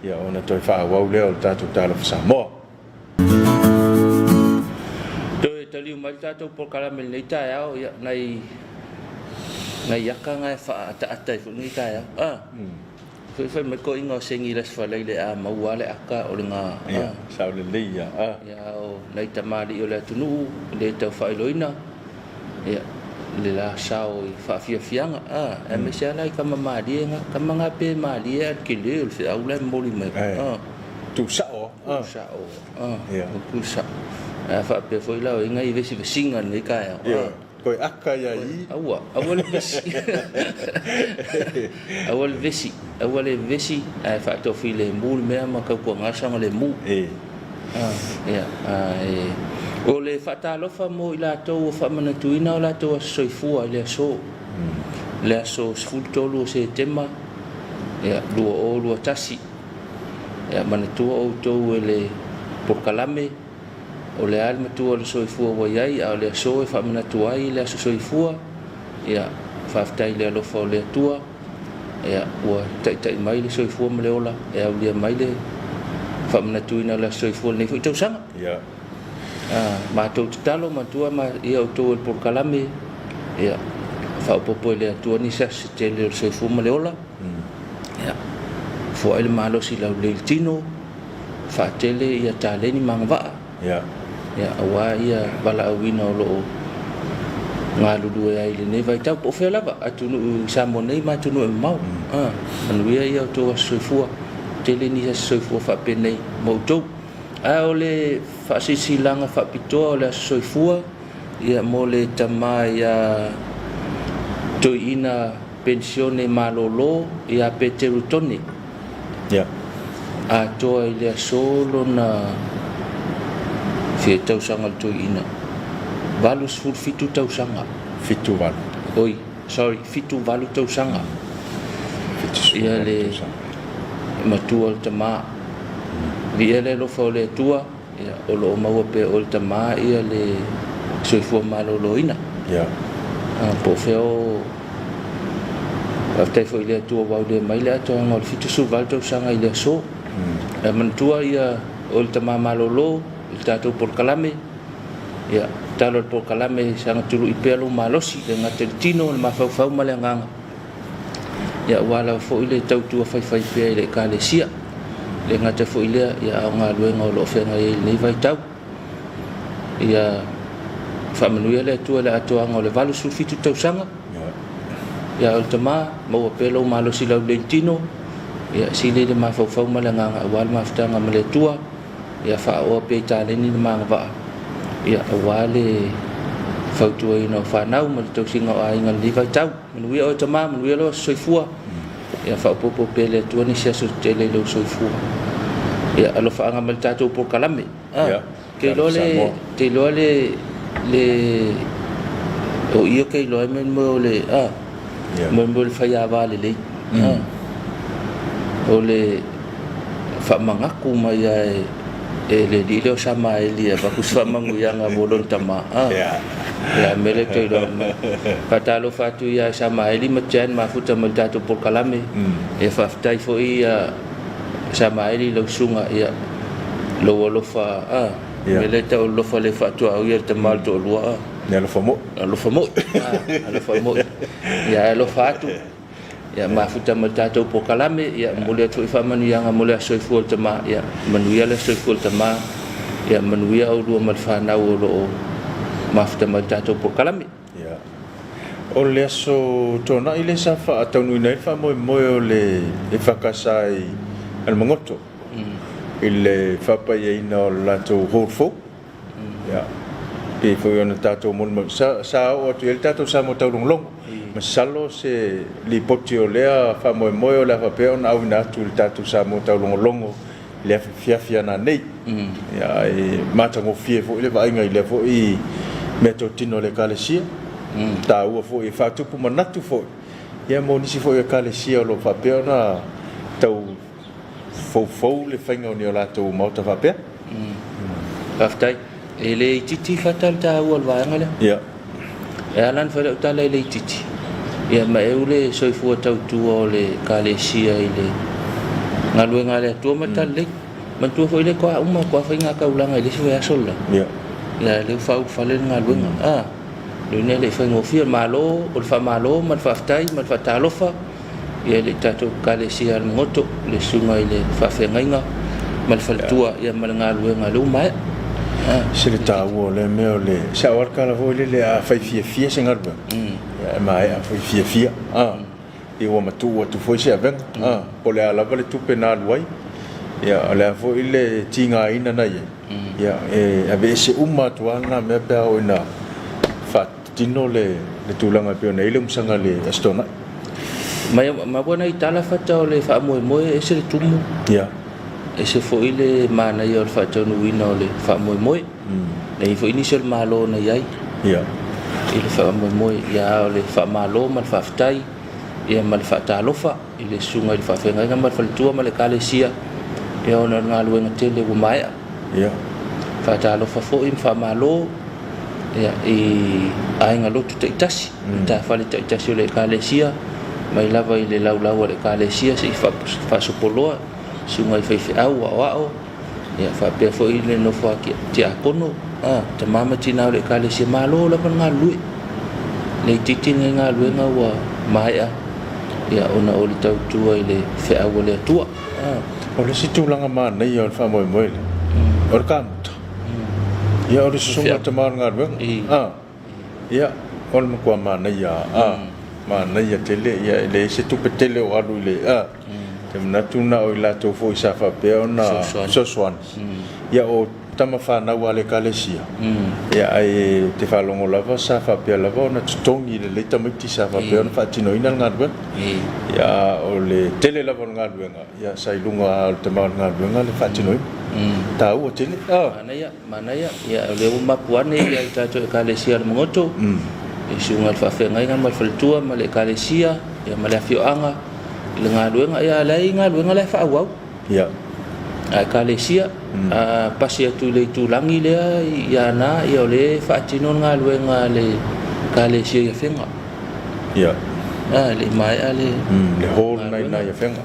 ia ona toe faaauau lea o le tatou Talofa Samoa. Toe taliu mai le tatou polokalame i lenei taeao, ia, nai, nai aka na e faaataata ai foi lenei taeao. Ah. Foi fai mai toeaiina o Seni i le Aso Faraile a maua lava le aka o lena. Ia, sao lelei ia. Ah. Ia, o nai tamalii o le atunuu le tau faailoina, ia, le la sao i faafiafiaga, ah, aemaise lava la i tama malie na, tama na pe malie ae o le tele o le feau la e momoli mai. Ah. Tuusao. Ah. Tuusao. Ah. Ia. Tuusao. A faapea foi la o i nai vesivesiga i lenei taeao. Ia. Toe aka ia i. Aua, aua le vesi. Aua le vesi, aua le vesi, ae faatoafilemu le mea ma tautuana saogalemu. E. Ah, ia, ae o le faatalofa mo i latou ua faamanatuina o latou aso soifua i le aso. Le aso 13 o Setema, ia, 2021. Ia, manatua outou e le polokalame, O le a le matua o le soifua ua i ai, a o le aso e faamanatu ai le aso soifua, ia, faafetai i le alofa o le Atua, ia, ua taitai mai le soifua ma le ola e aulia mai le faamanatuina o le aso soifua i lenei foi tausaga. Ia. A, matou tatalo, matua ma ia outou e le polokalame, ia, faaopoopo e le Atua nisi aso se tele o le soifua ma le ola, ia, foai le malosi laulelei i le tino, faatele ia taleni ma agavaa Ia. Ia, aua ia valaauina o lo o galulue ai i lenei vaitau, po o fea lava, atunuu i Samoa nei ma atunuu e mamao. Mm. Manuia ia outou aso soifua, tele nisi aso soifua faapenei mo outou. A o le faasilasilaga faapitoa o le aso soifua, ia mo le tama ia Toeaina Penisione Malolo ia Peteru Tone. Ia. Atoa i le aso lona fia tausaga o le toeaina. 87 tausaga. 78. Oi, sorry, 78 tausaga. 78 Ia le matua o le tama. Viia le alofa o le Atua, ia, o lo o maua pea e oe le tama ia le soifua maloloina. Ia. Po o fea o Faafetai foi i le Atua ua aulia mai le atoaga o le 78 tausaga i le aso. Ae manatua ia o le tama malolo i le tatou polokalame, ia, tatalo i le polokalame saga tului pea lou malosi, le gata i le tino, le mafaufau ma le agaga, ia, aua lava foi le tautua faifai pea i le Ekalesia. Le gata foi i lea, ia, a o galuega o lo o feagai ai i lenei vaitau. Ia faamanuia le Atua i le atoaga o le 87 tausaga. Ia o le tama, maua pea lou malosi laulelei tino, ia sili le mafaufau ma le agaga aua le mafutaga ma le Atua, ia faaoa pea i taleni le magavaa, ia aua le fautuaina o fanau ma le tausiga o aiga i lenei vaitau. Manuia oe tama, manuia lou aso soifua. Ia faaopoopo pea e le Atua nisi aso tetele i lou soifua. Ia alofaaga mai le tatou polokalame. Ah, te iloa le, te iloa le, le, o ia ke iloa ai mo o le, ah, mo mo le faiava lelei. Ah, o le faamanatu mai lava e, e le alii lea o Samaeli e avatu se faamanuiaga mo lona tama. Ah, ia mea lea te iloa mai. Faatalofa atu ia Samaeli ma Jan mafuta mai le tatou polokalame. Ia faafetai foi ia Samaeli i lau susuga, ia, lou alofa, ah, Ia. mea lea e tau o le alofa le faatuaau ia le tama o le toalua, ah. Le alofa moi. Alofa moi, ah, alofa moi. Ia ae alofa atu, ia mafuta ma le tatou polokalame, ia momoli atu foi faamanuiaga mo le aso soifua o le tama, ia manuia le aso soifua o le tama, ia manuia oulua ma le fanau o lo o mafuta mai le tatou polokalame. Ia. O le aso Toonai lea sa faataunuuina ai le faamoemoe o le EFKS i Alamagoto i le faapaiaina o le latou hall fou. Ia, pei foi ona tatou molimau, sa, sa oo atu i ai le tatou Samoa Taulogologo. Masalo se lipoti o lea faamoemoe o le a faapea ona auina atu i le tatou Samoa Taulogologo i le afiafi a nanei. Ia, ae matagofie foi le vaaiga i lea foi meatotino a le Ekalesia. Taua foi e faatupu manatu foi, ia mo nisi foi o Ekalesia o lo o faapea ona tau foufou le faiga o ni o latou maota faapea. Faafetai. E le itiiti fata le taua o le vaega lea. Ia. E ala ona fai lau tala e le itiiti, ia ma e le soifua tautua o le Ekalesia i le galuega a le Atua ma le talalelei. Manatua foi le toa uma toa faiga taulaga i le isi vaiaso le la. Ia. Ia lea ua faaulufale le galuega. Ah, le le faigofie malo o le faamalo ma le faafetai ma le faatalofa ia le tatou Ekalesia a le Magoto, le susuga i le faafeagaiga ma le faletua ia ma le galuega le ua maea. Se le taua o lea mea o le sao lava le tala foi lele a fai fiafia se galuega, ia e maea foi fiafia. Ia ua matuu atu foi se avega. Po o le a lava le tupe na alu ai, ia o le a foi le tigaina na i ai, ia e aveese uma atu lava lena mea pe a oo ina faatino le tulaga e pei ona i ai le umusaga i le Aso Toonai. Ma ua nai tala fata o le faamoemoe e ese le tumu. Ia. Ese foi le manaia o le faataunuuina o le faamoemoe. E i ai foi nisi o le Malo na i ai. Ia. I le faamoemoe, ia o le faamalo ma le faafetai, ia ma le faatalofa i le susuga i le faafeagaiga ma le faletua ma le Ekalesia, ia ona o le galuega tele ua maea. Ia. Faatalofa foi ma faamalo ia, i aiga lotu taitasi, matafale taitasi o le Ekalesia, mai lava i le laulau a le Ekalesia seia faasopoloa, susuga i faifeau, aoao, ia faapea foi le nofo a tiakono, tama ma tina o le Ekalesia, malo lava le galulue. Le itiiti lenei galuega ua maea, ia ona o le tautua i le feau a le Atua. O le isi tulaga manaia o le faamoemoe lea, o le kamuta. Ia o le susuga i le tama o le galuega. Ia, o le matua manaia, manaia tele, ia e leai se tupe tele o alu i le, te manatu na o i latou foi sa faapea ona fesoasoani. Ia o tama fanau a le Ekalesia, ia ae ou te faalogo lava sa faapea lava ona totogi lelei tamaiti sa faapea ona faatinoina le galuega. Ia o le tele lava o le galuega, ia sa i luga o le tama o le galuega le faatinoina. Taua tele. Manaia, manaia. Ia o lea ua mapu ane ia i tatou Ekalesia o le Magoto, i susuga i le faafeagaiga ma le faletua ma le Ekalesia, ia ma le afioaga i le galuega. Ia la e i ai galuega la e faaauau. Ia. A Ekalesia, a pasi atu i le itulagi lea i Aana, ia o lea e faatino le galuega a le Ekalesia i Afega. Ia. A, le i maea le Le hall na i ina i Afega.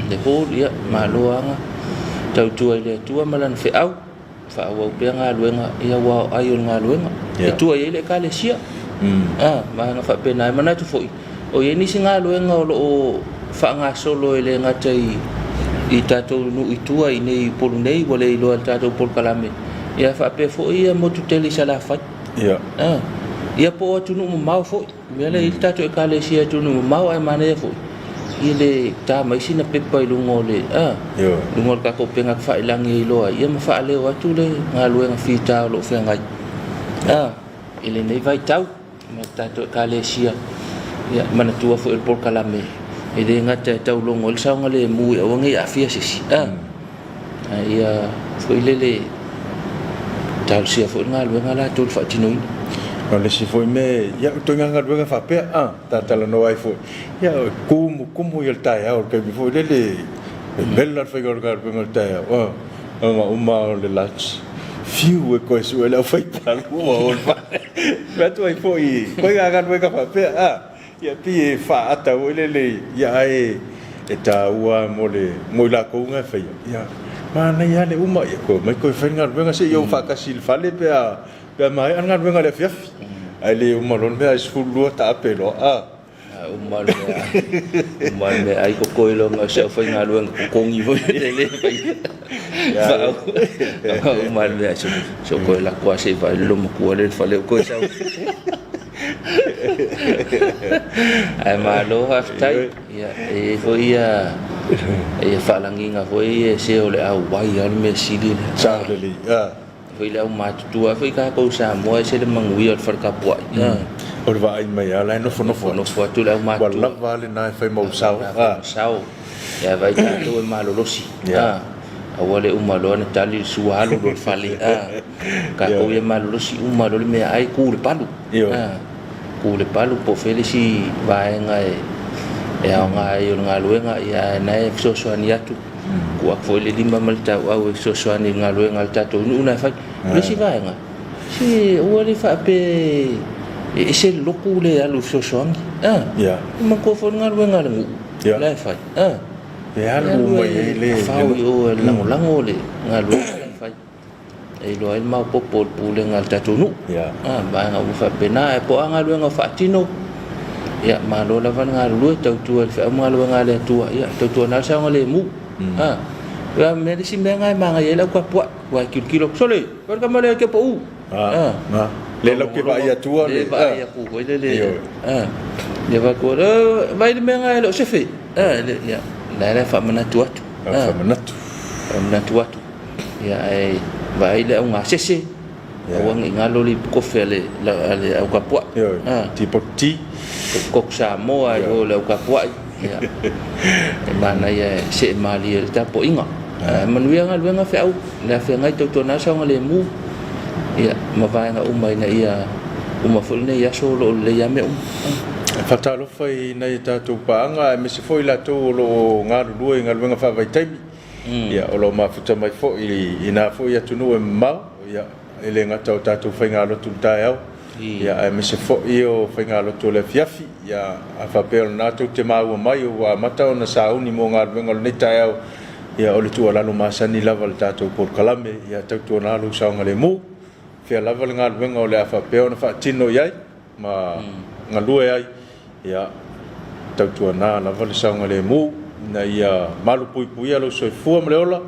Le hall, ia, malo lava tautua i le Atua ma lana feau, faaauau pea galuega, ia aua o ai o le galuega. E tua i ai le Ekalesia. A, vaega faapena. E manatu foi, o i ai nisi galuega o lo o faagasolo e le gata i tatou nuu i tua i nei i Upolu nei, ua le iloa e le tatou polokalame, ia faapea foi ia motu tele i Salafai. Ia. A, ia po o atunuu mamao foi. O le mea lea e i ai le tatou Ekalesia i atunuu mamao ae manaia foi i le ta mai sina pepa i luga o le a, luga o le tatou upega tafailagi e iloa ai, ia ma faaleo atu le galuega fita o lo o feagai a i lenei vaitau ma le tatou Ekalesia. Ia manatua foi o le polokalame e le gata e taulogo ai le saogalemu ia aua ne i aafia se isi a, a ia foi lele talosia foi le galuega latou i le faatinoina. O le isi foi mea, ia o ituaiga galuega faapea, a, ta talanoa ai foi, ia e tumutumu ia le taeao i le taimi foi lele, e mela le faiga o le galuega i le taeao, a, ona uma o le lunch, fiu e toe sue le aufaipalo ua o le fale. Fai atu ai foi, ituaiga galuega faapea, a, ia pei e faaata foi lele, ia ae e taua mo le, mo i latou na e faia, ia manaia lava le uma, ia toe omai toe fai le galuega se i o faatasi i le fale pe a, pe a maea le galuega i le afiafi. Ae le uma loa le mea ae 12 taape loa, a. Uma le mea, uma le mea ai totoe loa na o se aufaigaluega totogi foi le le faia. Faauu, uma le mea, se o toe alu atu lava se i vaai le loomatua lea i le fale ou toe sau. Ae malo faafetai. Ia, e i ai foi ia, ia faalagiga foi ia e se o le auai lava le mea sili lea. Sao lelei. Foi le aumatutua foi tatou Samoa ese le manuia o le fale tapuai. O le vaai mai lava la e nofonofo atu. Nofonofo atu le aumatutua. Ua lava lena e fai ma ou sao. Sao. Ia vaai tatou e malolosi. Aua le uma loa ona tali le sua alu loa i le fale. Tatou ia malolosi uma loa le meaai tu i le palu. Tu i le palu po o fea le isi vaega e aoga ai o le galuega, ia ae na e fesoasoani atu. Tuu atu foi le lima ma le tauau e fesoasoani i le galuega a le tatou nuu na e fai. O le isi vaega, se aua le faapea e ese le lotu le alu e fesoasoani. A, e manatua foi le galuega a le nuu la e fai. A, e alu mai ai le fao i o e lagolago le galuega la e fai. E iloa ai le maopoopo o le pulega a le tatou nuu. A, vaega uma faapena. Ae po o a galuega o faatino, ia, malo lava le galulue, tautua i le feau ma galuega a le Atua, ia, tautuana le saogalemu. A, o le isi mea lena e manaia ai le au tapuai, aua e tilotilo atu, sole, fai le tama lea e te pau. A, le lau ke vaai atua le vaai atu foi lele. A, le vaai atu, vaai le mea lena e le o sefe. A, ia, la e faamanatu atu. Faamanatu. Faamanatu atu. Ia, ae vaai le augasese, aua ne i galo le ipukofe a le au tapuai. Ioe, tipoti ti. Koko Samoa i o le au tapuai. Ia, e manaia e see malie le tapuaiga. Ae manuia galuega feau, le afeagai tautuana saogalemu, ia, ma vaega uma ina ia uma foi lenei aso o lo o lelei lava mea uma. E faatalofa i nai a tatou paaga aemaise foi i latou o lo o galulue i galuega faavaitaimi. Ia, o lo o mafuta mai foi i na foi atunuu e mamao, ia, e le gata o tatou faigalotu i le taeao, ia, aemaise foi o faigalotu o le afiafi. Ia, a faapea o lena tou te maua mai ua amata ona sauni mo galuega o lenei taeao, ia, o le tuualalo masani lava i le tatou polokalame, ia tautuana lou saogalemu, fea lava le galuega o le a faapea ona faatino i ai ma galue ai, ia, tautuana lava le saogalemu ina ia malupuipuia lou soifua ma le ola,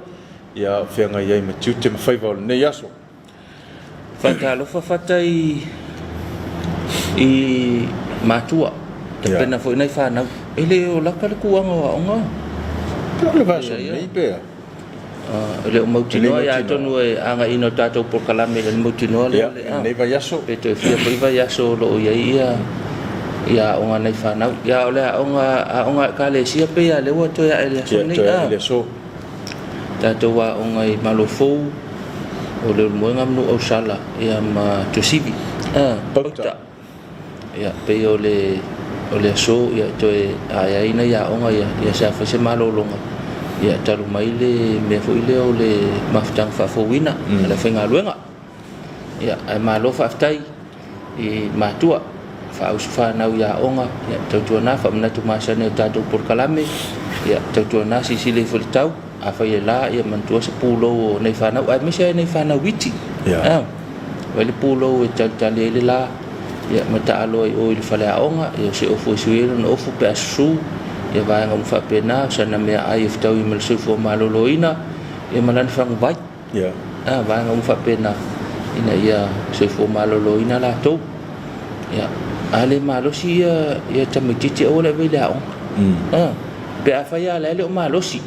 ia o feagai ai ma tiute ma faiva o lenei aso. Faatalofa fata i i matua, tapena foi nai fanau. E le o lata le kuaga o aoga. Pe o le vaiaso nei pe a? E le o mautinoa, ia atonu e agaiina o tatou polokalame i le mautinoa lea. Ia, lenei vaiaso. Pe toe fia foi vaiaso o lo o i ai ia ia aoga nai fanau. Ia o le aoga aoga a Ekalesia pei lava lea ua toe ae i le aso lenei. Ia, toe ae i le aso. Tatou aoga i Malofou, o Leulumoega ma Nuuausala, ia ma Tuasivi. Pauta. Ia, pei o le o le aso ia toe ae ai nai aoga ia, ia sa fai se malologa. Ia talu mai le mea foi lea o le mafutaga faafouina a le aufaigaluega. Ia, ae malo faafetai i matua, faausu fanau i aoga, ia tautuana faamanatu masani o tatou polokalame, ia tautuana silasila ifo i le tau, afai e la, ia manatua se pulou o nai fanau, aemaise lava nai fanau iti. Yeah. Vaai le pulou e talitali ai le la, ia ma taalo ai o i le faleaoga, ia o se ofu e sui ai lona ofu pe a susu, ia vaega uma faapena, o sana meaai e fetaui ma le soifua maloloina, ia ma lana faguvai. Yeah. A, vaega uma faapena ina ia soifua maloloina latou. Ia, a le malosi ia ia tamaitiiti aua le ave i le aoga. A, pe afai lava o la e le o malosi,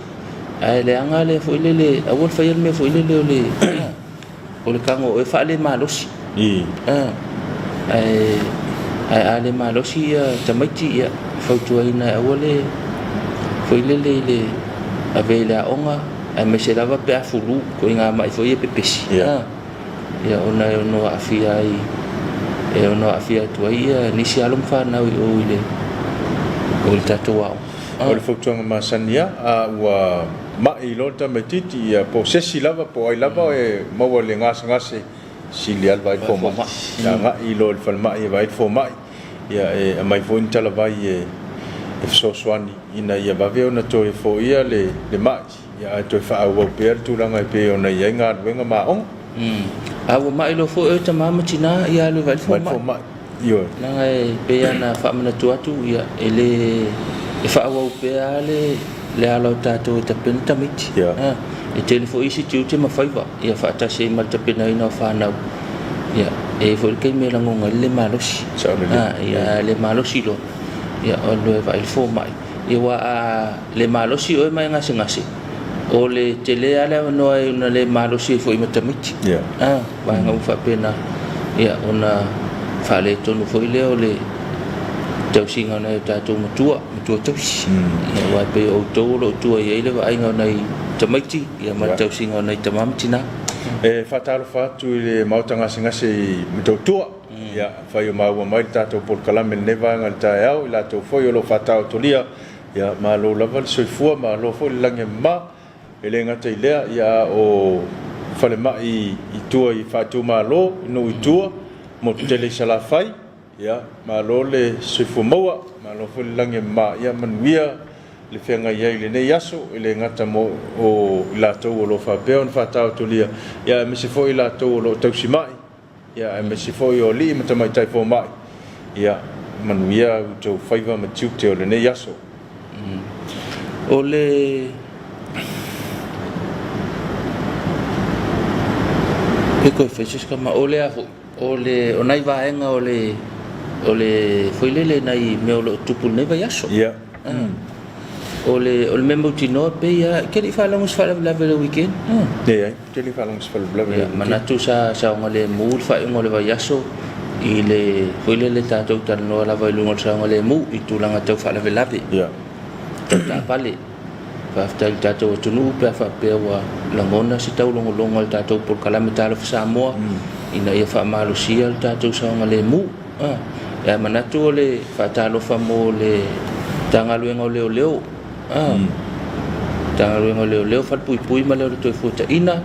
ae leaga le foi lele, aua le faia le mea foi lele o le o le tago o oe faalemalosi. A, ae ae a le malosi ia tamaiti, ia fautuaina e aua le foi lele i le ave i le aoga, aemaise lava pe a fulu, ituaiga mai foi ia pepesi. Yeah. Ia ona e ono aafia ai, e ono aafia atu ai ia nisi alo ma fanau i o i le o i le tatou aoga. O le fautuaga masani lava, a ua mai loa le tamaitiiti, ia po o se isi lava po o ai lava e maua i le gasegase, sili lava le vaai i le fomai. E agai loa i le falemai e vaai le fomai, ia e aumai foi ni talavai e fesoasoani ina ia vave ona toe foia le mai, ia ae toe faaauau pea le tulaga e pei ona i ai galuega ma aoga. A ua mai loa foi oe tama ma tina, ia alu e vaai le fomai. Ioe. Leaga e pei lava ona faamanatu atu, ia, e le, e faaauau pea lava le, le ala o tatou e tapena tamaiti. Yeah. E tele foi isi tiute ma faiva, ia faatasi ai ma le tapenaina o fanau. Ia, e i ai foi le taimi e lagona ai le le malosi. Sao lelei. Ia, a le malosi loa, ia, alu e vaai le fomai. Ia, aua a le malosi oe ma e gasegase, o le tele lava le avanoa e ona le malosi ai foi ma tamaiti. Yeah. Vaega uma faapena, ia, ona faaletonu foi lea o le tausiga o nai o tatou matua, matua tausi. Ia, aua e pei o outou o lo o tua i ai le vaaiga o nai tamaiti, ia, ma le tausiga o nai tama ma tina. E faatalofa atu i le Maota Gasegase i Motootua, ia, afai o maua mai le tatou polokalame i lenei vaega i le taeao, i latou foi o lo o faataotolia, ia, malo lava le soifua, malo foi le lagi e mama. E le gata i lea, ia, a o falemai i tua i faaitumalo i nuu i tua, motu tele i Salafai, ia, malo le soifua maua, malo foi le lagi e mama, ia manuia le feagai ai i lenei aso, e le gata mo o i latou o lo o faapea ona faataotolia, ia aemaise foi i latou o lo o tausimai, ia aemaise foi o alii ma tamaitai fomai, ia manuia a outou faiva ma tiute o lenei aso. O le Pe toe fai se isi kama, o le a foi, o le, o nai vaega o le, o le, foi lele nai mea o lo o tupu i lenei vaiaso. Ia. O le, o le mea mautinoa e pei lava, e te le i faalogo i se faalavelave i le weekend? Leai, ou te le i faalogo i se faalavelave i le Ia, weekend. manatu sa saogalemu le faaiuga o le vaiaso i le, foi lele tatou talanoa lava i luga o le saogalemu i tulaga tau faalavelave. Ia. Tau taavale. Faafetai i le tatou atunuu pe a faapea ua lagona se taulogologo a le tatou polokalame Talofa Samoa ina ia faamalosia le tatou saogalemu. Ae manatu o le faatalofa mo le Matagaluega o Leoleo, Matagaluega o Leoleo, Falepuipui ma le Ola Toefuataiga,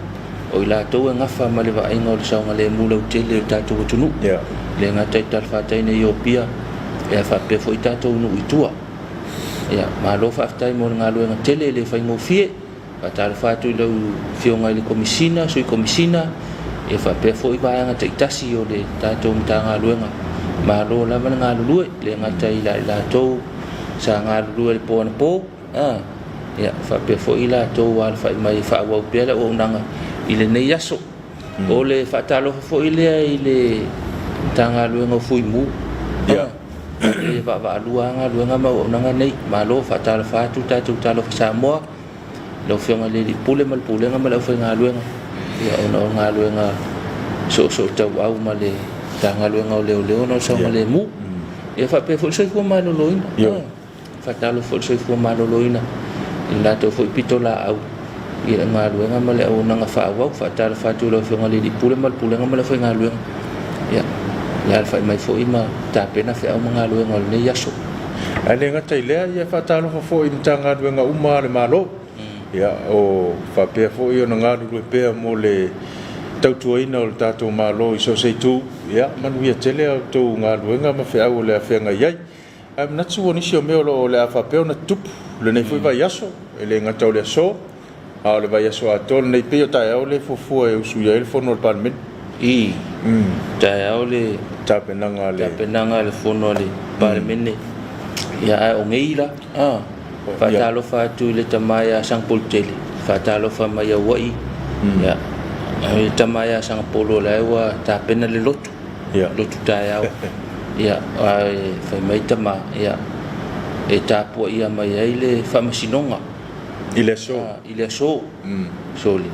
o i latou e gafa ma le vaaiga o le saogalemu lautele o le tatou atunuu. E le gata i talafatai nei i Apia, ae faapea foi tatou nuu i tua. Ia, malo faafetai mo le galuega tele e le faigofie. Faatalofa atu i lau Afioga i le Komesina, Sui Komesina, ia faapea foi vaega taitasi o le tatou Matagaluega. Malo lava le galulue, e le gata i latou sa galulue i le po anapo, ia faapea foi i latou ua alafai mai e faaauau pea le auaunaga i lenei aso. O le faatalofa foi lea i le Matagaluega o Fuimu. Ia. E vaavaalua lava galuega ma auaunaga nei. Malo, faatalofa atu tatou Talofa Samoa. Lau Afioga i le Alii Pule ma le Pulega ma le aufaigaluega, ia ona o galuega soosootauau ma le Matagaluega o Leoleo ona o le saogalemu. Ia faapea foi le soifua maloloina. Faatalofa foi i le soifua maloloina i le latou foi pitolaau i le galuega ma le auaunaga faaauau. Faatalofa atu i lau Afioga i le Alii Pule ma le Pulega ma le aufaigaluega. Ia, le alafai mai foi ma tapena feau ma galuega o lenei aso. Ae le gata i lea, ia faatalofa foi i Matagaluega uma a le Malo, ia, o faapea foi ona galulue pea mo le tautuaina o le tatou Malo i so o se itu. Ia, manuia tele a outou galuega ma feau o le a feagai ai. Ae manatu o nisi o mea o lo o le a faapea ona tutupu lenei foi vaiaso, e le gata o le aso, a o le vaiaso atoa lenei, pei o taeao lea e fuafua e usuia ai le fono a le Palemene. I taeao le tapenaga a le tapenaga a le fono a le Palemene. Ia, ae o nei la, faatalofa atu i le tama ia Sagapolutele, faatalofa mai Aua'i, ia, le tama ia Sagapolu o la e ua tapena le lotu, lotu taeao. Ia, ae fai mai tama, ia, e tapuaia mai ai le faamasinoga. I le aso. I le aso. Sole,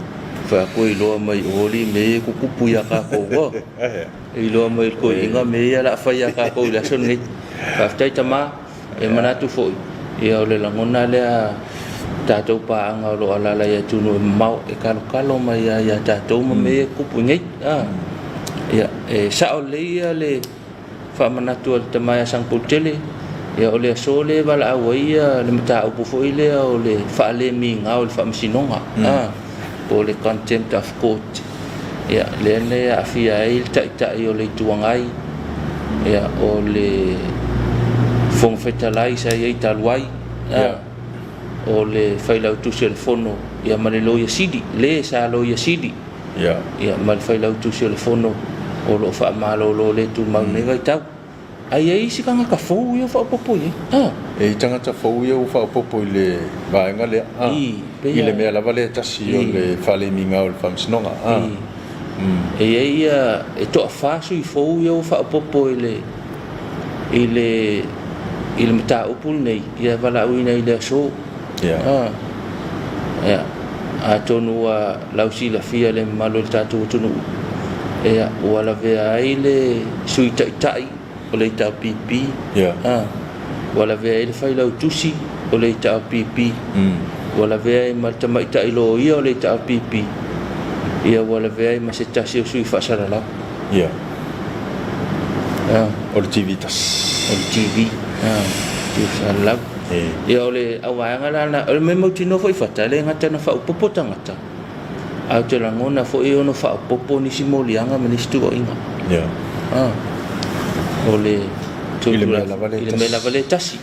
fai atu e iloa mai o alii mea ia e tutupu ia tatou ua. E iloa mai e le toeaina mea ia o le a fai ia tatou i le aso lenei. Faafetai tama, e manatu foi, ia o le lagona lea tatou paaga o lo o alaala i atunuu e mamao e talotalo mai lava ia tatou ma mea ia e tutupu i nei. Ia, e sao lelei ia le faamanatu a le tama ia Sagapolutele, ia o le aso lea e valaau ai ia le mataupu foi lea o le faalemiga o le faamasinoga, po o le contempt of court. Ia, lea na e aafia ai le Taitai o le Itu Agai, ia, o le Fofoga Fetalai sa i ai talu ai, o le Failautusi o le Fono, ia ma le Loia Sili, le sa Loia Sili. Ia, ma le Failautusi o le Fono o lo o faamalolo le tumau i lenei vaitau. Ae i ai isi tagata fou ia ua faaopoopo i ai. A. E i ai tagata fou ia ua faaopoopo i le vaega lea. A. I, I le mea lava lea e tasi o le faalemiga o le Faamasinoga. A. I. E i ai ia, e toafa sui fou ia ua faaopoopo i le, i le, i le mataupu lenei, ia e valaauina i le aso. Ia. Ia, atonu ua lausilafia le mamalu o le tatou atunuu, ia, ua lavea ai le Sui Taitai o le HRPP, Ia. ua lavea ai le Failautusi o le HRPP, ua lavea ai ma le Tamaitai Loia o le HRPP, ia, ua lavea ai ma se tasi o sui faasalalau. Ia. O le TV tasi. O le TV, TV faasalalau. Ia o le auvaega la lena, o le mea mautinoa foi Fata, e le gata ina faaopoopo tagata, ae ou te lagona foi e ono faaopoopo nisi moliaga ma nisi tuuaiga. O le I le mea lava lea e i le mea lava lea e tasi.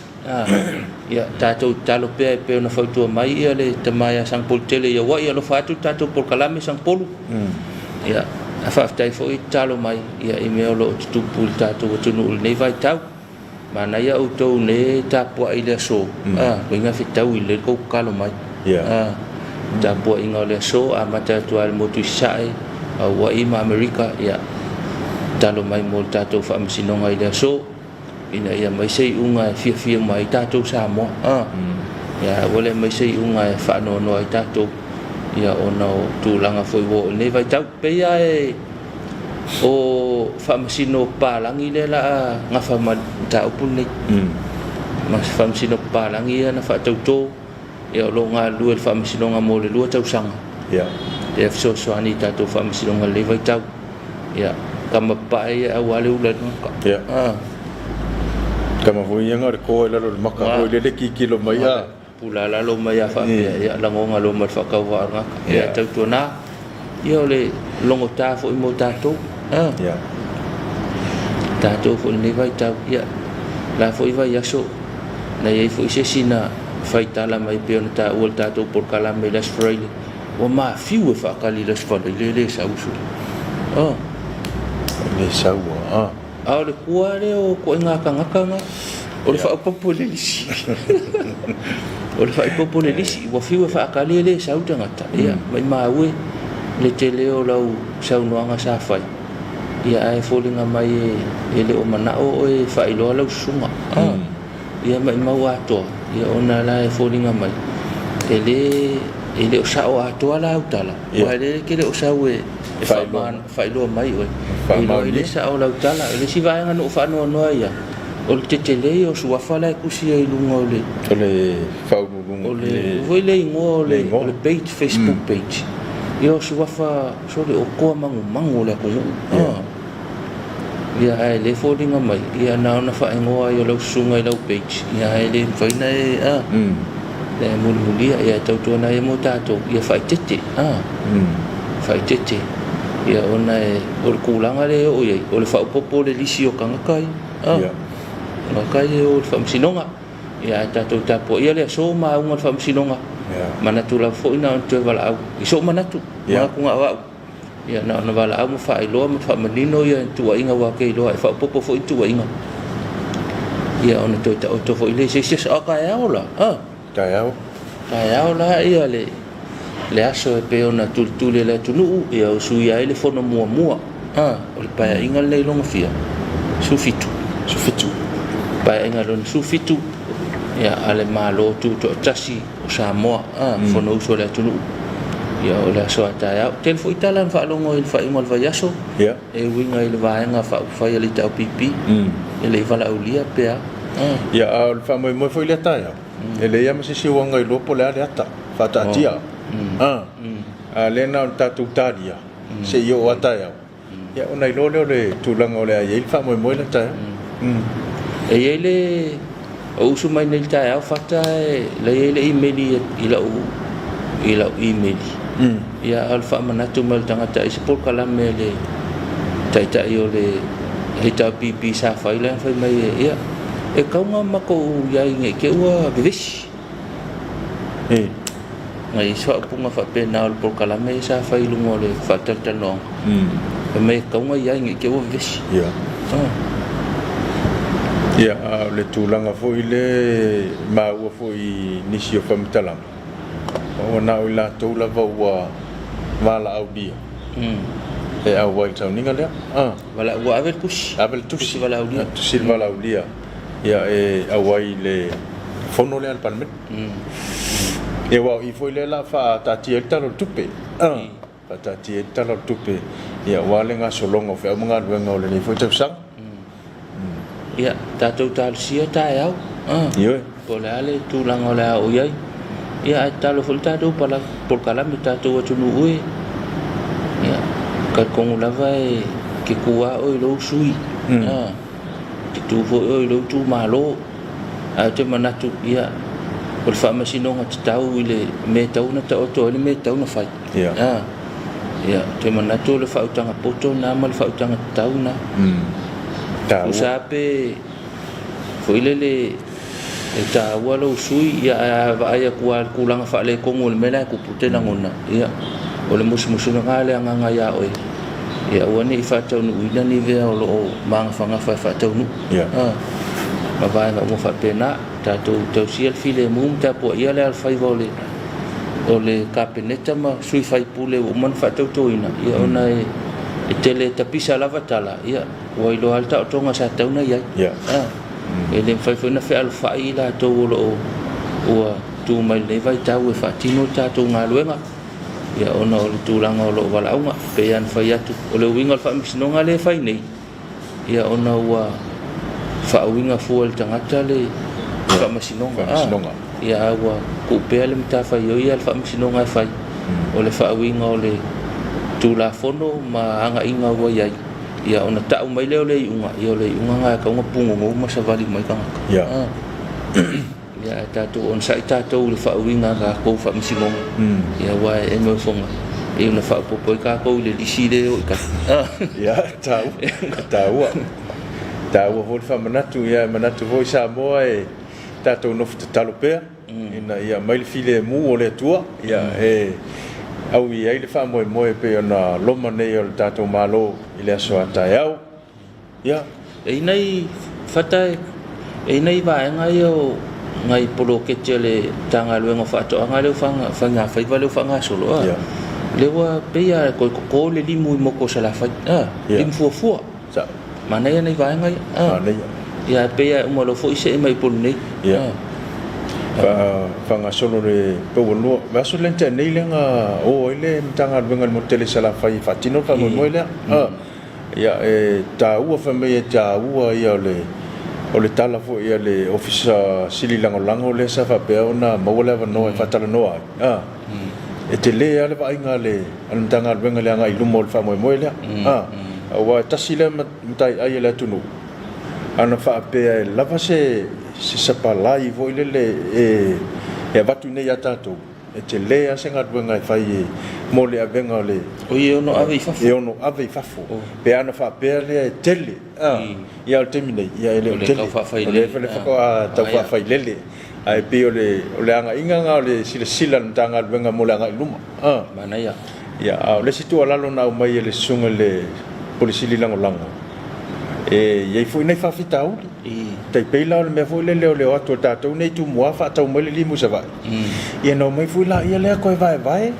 Ia tatou tatalo pea e pei ona fautua mai ia le tama ia Sagapolutele i Aua'i, alofa atu le tatou polokalame Sagapolu. Ia, ae faafetai foi tatalo mai ia i mea o lo o tutupu i le tatou atunuu i lenei vaitau. Manaia outou nei e tapuai i le aso, uiga fetaui lelei le tou tatalo mai. Tapuaiga o le aso, amata atu lava i le motu i Sasae, Aua'i ma Amerika, ia tatalo mai mo le tatou faamasinoga i le aso, ina ia aumai se iuga e fiafia uma ai tatou Samoa. Ia aua le aumai se iuga e faanoanoa ai tatou, ia ona o tulaga foi ua oo i lenei vaitau. Pei lava e o faamasino papalagi lea o le a gafa ma le mataupu lenei. Ma faamasino papalagi ia na faatauto, ia o lo o galulue i le faamasinoga mo le 2 tausaga. Ia fesoasoani i tatou faamasinoga i lenei vaitau. Ia, tama papae ia aua le ula i le maka. Tama foi ia na o le koa i lalo o le maka foi lele kikilo mai a. Pula lalo mai a faapea, ia lagoga loa ma le faatauvaa o le gata. Ia tautuana, ia o le logota foi mo tatou. Tatou foi i lenei vaitau, ia la foi vaiaso na i ai foi se isi na faitala mai pei ona taua i le tatou polokalame i le Aso Faraile, ua mafiu e faatali i le Aso Faraile e le sau le sui. E le sau a. A o le tua lea o ituaiga tagata na, o le faaopoopo i le lisi. O le faaopoopo i le lisi, ua fiu e faatali e le sau le tagata. Ia, maimau e le tele o lau saunoaga sa fai, ia ae foliga mai e le o manao oe e faailoa lau susuga. Ia maimau atoa, ia ona la e foliga mai e le o sao atoa la au tala, aua e le te le o sau e faailoa mai oe. E iloa i le sao lau tala. O le isi vaega na ou faanoanoa ia, o le tetele ia o suafa la e tusi ai i luga o le... O le faauluuluga. O le foi le igoa o le page, Facebook page. Ia o suafa sole o toa magumagu o le atunuu. Ia ae le foliga mai, ia na ona faaigoa ai o lau susuga i lau page, ia ae le mafai na e le mulimulia, ia e tautuana ai mo tatou, ia faaeteete, faaeteete. Ia ona e, o le tulaga lea e oo i ai, o le faaopoopo o le lisi o tagata ia, tagata ia e o i le faamasinoga. Ia ae tatou tapuaia le aso ma auga o le faamasinoga. Manatu lava foi na ona toe valaau i sou manatu, manatu na o au. Ia na ona valaau ma faailoa ma faamanino ia tuuaiga aua ou te iloa e faaopoopo foi tuuaiga. Ia ona toe taoto foi lea i se isi aso. A o taeao la, a? Taeao. Taeao la ia le aso e pei ona tulituli e le atunuu, ia usuia ai le fono muamua, a, o le paeaiga lenei lona fia? 17. 17. Paeaiga lona 17, ia, a le Malo Tutoatasi o Samoa, a, Fonousu a le atunuu. Ia, o le aso a taeao. Tele foi tala na faalogo i le faaiuga o le vaiaso, e uiga i le vaega faaupufai a le HRPP, e le i valaaulia pe a. Ia, a o le faamoemoe foi lea taeao, e leai lava ma se isi o aga iloa po o le a le ata faataatia. A, a lea na ona tatou talia seia oo lava taeao, ia ona iloa lea o le tulaga o le a i ai le faamoemoe lea taeao. E i ai le ou usu mai nei i le taeao Fata e la i ai le imeli i lau imeli. Ia a o le faamanatu mai o le tagata i se polokalame a le taitai o le HRPP sa fai la fai mai e ia e tau na matou i ai nei te i ua vevesi. Na i ai se faaupuga faapena o le polokalame sa fai i luga o le faatalatalanoaga. Fai mai e tatau ona i ai nei te i ua vevesi. Ia, a o le tulaga foi lea e maua foi i nisi o faamatalaga, ua na o i latou lava ua valaaulia e auai i le sauniga lea. Ua ave le tusi. Ave le tusi. Valaaulia. Tusi le valaaulia. Ia e auai i le fono lea a le Palemene. Ia aua o i foi lea o le a faataatia ai le Tala o le Tupe. Faataatia ai le Tala o le Tupe ia aua le gasologa o feau ma galuega o lenei foi tausaga. Ia, tatou talosia taeao. Ioe. Po o le a le tulaga o le a oo i ai. Ia, ae tatalo foi le tatou polokalame, tatou atunuu e. Ia, talitonu lava e te tu lava oe i lou sui usufono. Te tu foi oe i lou itumalo. Ae ou te manatu, ia, o le faamasinoga tatau i le mea e tatau ona taoto ai le mea e tatau ona fai. Ia. A, ia, ou te manatu o le faautaga poto lena ma le faautaga tatau lena. Taua. Tusa pe foi lele e taua lou sui, ia, ae a vaai atu lava i le tulaga faaletonu o le mea la e tupu, ou te lagona, ia, o le musumusuga a le agaga ia oe, ia aua ne i faataunuuina ni mea o lo o magafagafa e faataunuu. Ia. A, ma vaega uma faapena, tatou tausia le filemu ma tapuaia le alofaiva o le o le Kapeneta ma sui faipule ua uma ona faatautoina, ia ona e e tele e tapisa lava tala, ia ua iloa lava le taotoga sa tatau ona i ai. Ia. A, e le mafai foi ona fealofai i latou o lo o ua tu mai i lenei vaitau e faatino le tatou galuega, ia ona o le tulaga o lo o valaauga. E pei lava ona fai atu, o le uiga o le faamasinoga lea e fai nei, ia ona ua faauiga fua e le tagata le faamasinoga. Faamasinoga. Ia a ua tuu pea le matafaioi a le faamasinoga e fai, o le faauiga o le Tulafono ma agaiga ua i ai, ia ona tau mai lea o le iuga, ia o le iuga lena e tatau ona punonou ma savali mai tagata. Ia. Ia ae tatou onosai tatou i le faauiga a tatou faamasinoga, ia aua e eme ofoga e ona faaopoopo ai tatou i le lisi lea e o i tai. Ia, e taua, e taua. E taua foi le faamanatu, ia e manatu foi Samoa e tatou nofo tatalo pea ina ia aumai le filemu o le Atua, ia e aui ai le faamoemoe e pei ona loma nei o le tatou Malo i le aso a taeao. Ia. E i nai fata e i nai vaega ia o nai poloketi a le Matagaluega o Faatoaga lea ua faigafaiva lea ua faagasolo a. Ia. Lea ua pei lava e toe toto le limu i motu o Salafai a, Ia. limu fuafua. Sao. Manaia nai vaega ia a. Manaia. Ia e pei lava e uma loa foi see mai i Upolu nei. Ia. Faagasolo le pau lua vaiaso lea na tea nei lea na o ai le Matagaluega i le motu tele i Salafai e faatino le faamoemoe lea. Ia, e taua fai mai e taua ia o le o le tala foi a le Ofisa Sili Lagolago lea sa faapea ona maua le avanoa e faatalanoa ai, a, e tele lava le vaaiga a le a le Matagaluega i le agai i luma o le faamoemoe lea, a, aua e tasi lea mataiai a le atunuu, ana faapea e lava se se sapalai foi lele e e avatu i inei ia tatou, E tele lava se galuega e fai mo le avega o le. Oi e ono ave i fafo. E ono ave i fafo. Pe ana faapea lea e tele, ia o le taimi nei, ia e le o tele. O lea faatoa tau faafailele. Ae pei o le o le agaiga lena o le silasila a le Matagaluega mo le agai i luma. Manaia. Ia, a o le isi tuualalo na aumai e le Susuga i le Pule Sili Lagolago, e i ai foi nai faafitauli. Tai pei la o le mea foi lele o le o atu o tatou nei i Tumua faatau mai le limu i Savaii. Ia ona omai foi laia lea toe vaevae,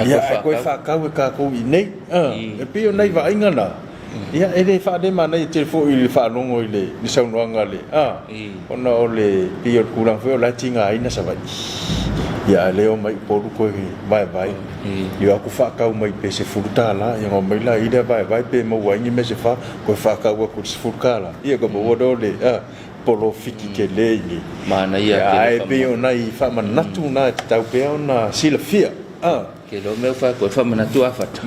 ia ae toe faatau e tatou i inei. E pei o nai vaaiga na, ia e le faalemanaia tele foi i le faalogo i le saunoaga a le, ona o le pei o le tulaga foi o la e tigaina Savaii. Ia ae le omai i Upolu toe vaevae. Ia o atu faatau mai pe $10, ia ona omai laia lea vaevae pe maua ai ni mea se fa, toe faatau atu i le $10. Ia ona maua lea o le polofiti tele i le. Manaia tele. Ae pei o nai faamanatu na e tatau pea ona silafia. Ke leo mea ua fai atu ai faamanatu a Fata.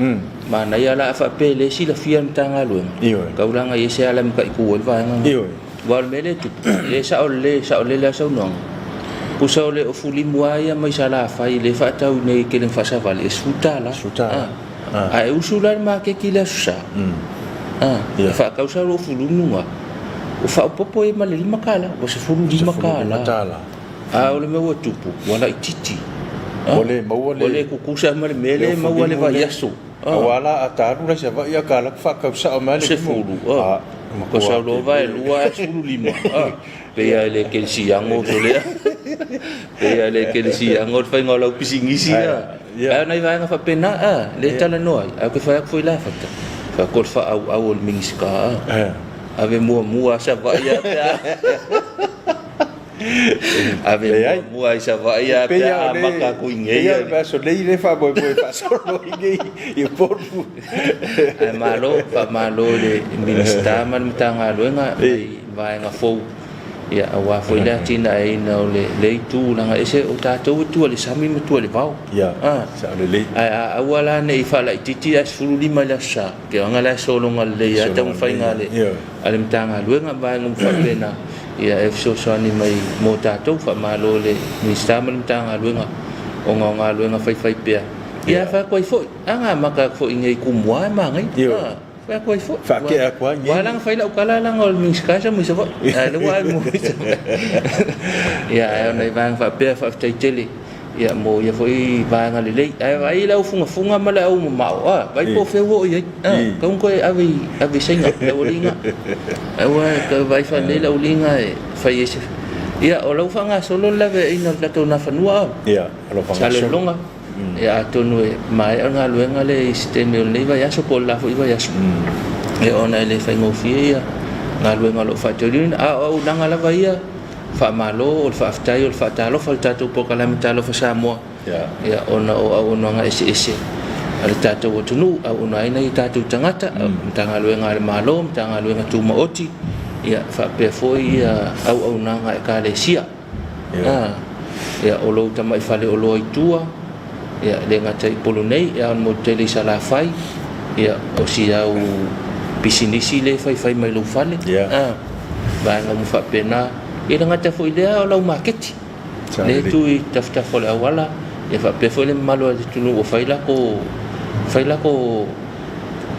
Manaia la a faapea e le silafia e le Matagaluega. Ioe. Taulaga i ai se ala e mataitu ai le vaega lena. Ioe. Aua o le mea lea e tupu, e sao lelei, e sao lelei lava saunoaga. Pusa o le ofu limu lava ia mai Salafai lea e faatau i inei i Kelega Faasavali e $10. $10. A e usu la i le maketi i le Aso Sa, e faatau sau lou ofu limu lena, ua faaopoopo i ai ma le $5, ua $15. A o le mea ua tupu, ua laitiiti. Ua le maua le. Ua le tutusa ma le mea lea e maua i le vaiaso. Aua la a ta alu la i Savaii a ta alu atu faatau sao mai le limu. 10, ua sau loa vaelua ae 15. Pei lava e le kerisiano uso lea. Pei lava e le kerisiano le faiga o lau pisinisi a. Ae o nai vaega faapena a, lea e talanoa ai, ae ou te fai atu foi la Fata, fai atu o le faaauau o le Minisita a. Ave muamua a Savaii a pe a. Ave muamua i Savaii a pe a amata atu i inei. Pei lava o le vaiaso nei lea e faamoemoe faasolo i inei i Upolu. Ae malo, faamalo i le Minisita ma le Matagaluega i vaega fou ia aua foi le atinaeina o le itu leaga ese o tatou e tua i le sami ma tua i le vao. Ia, sao lelei. Ae a aua la ne i faalaitiiti ae 15 i le Aso Sa, ke aga la e sologa lelei lava taumafaiga a le Matagaluega ma vaega uma faapena. Ia e fesoasoani mai mo tatou. Faamalo i le Minisita ma le Matagaluega ona o galuega faifaipea. Ia fai atu ai foi, a na amata atu foi i nei Tumua e manaia. Ioe. Fai atu ai foi. Faatea atu lava i Ua ala ona fai lau tala leaga o le Minisita e sau mai Savaii. Ae o lea ua ave mo Savaii. Ia ae o nai vaega faapea faafetai tele ia mo ia foi vaega lelei. Ae vaai i le au fugafuga ma le au mamao, a, vaai po o fea ua oo i ai. A, tatau ona toe ave i, ave i Saina le aualii lena. Aua e toe vaai faalelei le aualii lena e fai ai se... Ia, o la ua faagasolo le laveaiina o le tatou Nafanua, a. Ia, o lo o faagasolo. Salelologa. Ia atonu e maea le galuega lea i se taimi o lenei vaiaso po o le la foi vaiaso. Ia ona e le faigofie ia galuega o lo o faatauliuina. A o auaunaga lava ia, faamalo, o le faafetai, o le faatalofa i le tatou polokalame Talofa Samoa, ia ona o auaunaga eseese a le tatou atunuu, auauna ai nai o tatou tagata, Matagaluega a le Malo, Matagaluega Tumaoti, ia faapea foi ia auaunaga a Ekalesia. Ia, o lou tamai faleoloa i tua, ia, e le gata i Upolu nei, a o le motu tele i Salafai, ia, o si au pisinisi lea e faifai mai lou fale, vaega uma faapena. Ia, e le gata foi i lea, o lau maketi, lea e tu i tafatafa o le auala, ia faapea foi le mamalu o le atunuu ua fai lako, fai lako,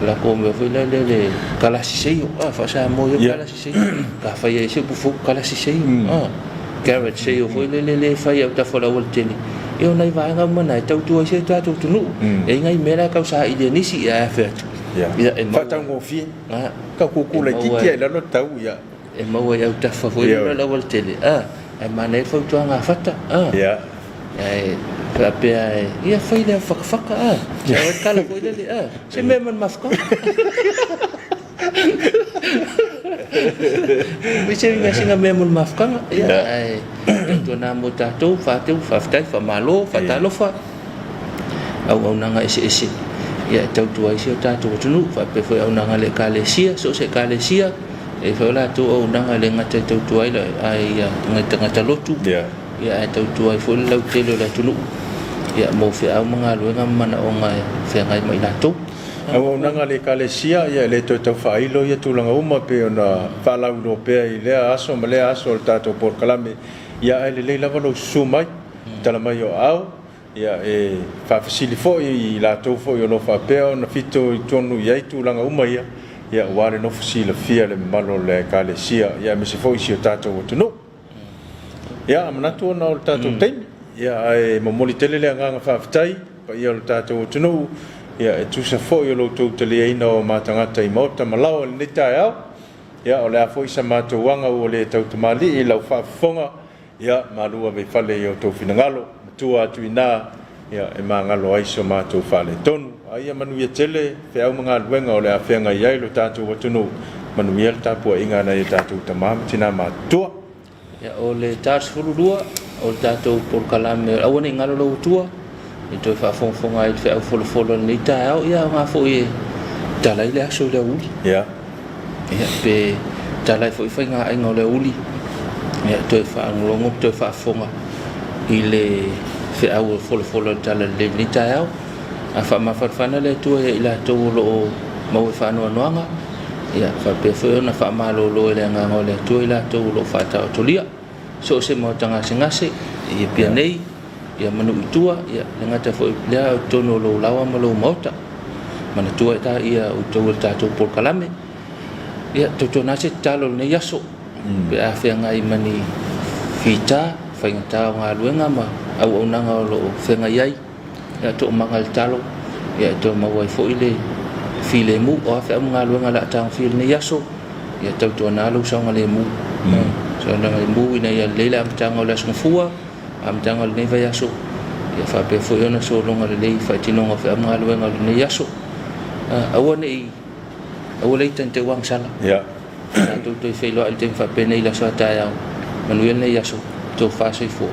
lako mea foi lea le kalasi seio, faa-Samoa ia kalasi seio, ka fai ai se upu fou, kalasi seio, garage sale foi lele lea e fai i autafa o le aualatele, ia o nai vaega uma na e tautua ai si o tatou atunuu. E i ai nai mea la e tau saili e nisi, ae afe atu. Ia, e maua. Faataugofie. Tau kuku laitiiti lava i lalo tau, ia. E maua i autafa foi lele o le aualatele, ae manaia le fautuaga a Fata. Ae faapea e, ia fai lea fakafaka, sau ai le tala foi lele, se mea ma le mafukaga. Pei se mea sina mea mo le mafutaga. Ia, ae tautuana mo tatou, faateu, faafetai, faamalo, faatalofa, auaunaga eseese ia e tautua ai si o tatou atunuu, faapea foi auaunaga a le Ekalesia, so o se Ekalesia, e i ai foi o latou auaunaga e le gata e tautua ai ai nai tagata lotu, ia ae tautua ai foi le lautele o le atunuu ia mo feau ma galuega ma manaoga e feagai ma i latou. Auaunaga a le Ekalesia, ia e le toe tau faailo ia tulaga uma pei ona faalauiloa pea i lea aso ma lea aso o le tatou polokalame, ia ae lelei lava lou susu mai, tala mai o aao, ia e faafesili foi i latou foi o lo o faapea ona fitoitonu i ai tulaga uma ia, ia aua le nofo silafia e le mamalu o le Ekalesia, ia aemaise foi si o tatou atunuu. Ia, manatu ona o le tatou taimi, ia, ae momoli tele le agaga faafetai i le paia o le tatou atunuu, ia, e tusa foi o lo outou taliaina o ma tagata i maota ma laoa i lenei taeao. Ia, o le a foi sa matou aga ua le tautamalii i lau faafofoga, ia, malu ave i fale i outou finagalo, matua atu i ina, Ia, e magalo ai so matou faaletonu. A ia manuia tele feau ma galuega o le a feagai ai lo tatou atunuu. Manuia le tapuaiga a nai o tatou tama ma tina matutua. Ia, o le ta 12 o le tatou polokalame Aua ne i galo lou Atua, e toe faafogafoga ai i le feau folafolo i lenei taeao, ia aoga foi e tala ai le aso i le aoauli. Ia. Ia, pe tala ai foi faigaaiga o le aoauli, ia, toe faalogologo ma toe faafofoga i le feau o folafola o le Tala Lelei i lenei taeao. A faamafanafana le Atua ia i latou o lo o maua i faanoanoaga, ia faapea foi ona faamalolo e le Agaga o le Atua i latou o lo o faataotolia. So o se maota gasegase i Apia nei, ia ma nuu i tua, ia le gata foi lea o totonu o lou laoa ma lou maota. Manatua e ta ia outou e le tatou polokalame. Ia, tautuana se tatalo i lenei aso, pe a feagai ma ni fita, faigata o galuega ma auaunaga o lo o feagai ai, ia toomaga le talo, ia e toe maua ai foi le filemu. O a feau ma galuega o le a tagofia i lenei aso, ia tautuana lou saogalemu. Saogalemu ina ia lelei le amataga o le Aso Gafua, amataga o lenei vaiaso, ia faapea foi ona sologa lelei faatinoga o feau ma galuega o lenei aso. Aua ne i aua le ita ni te uagasala. Tatou toe feiloai i le taimi faapenei i le aso a taeao. Manuia lenei aso. Tofa soifua.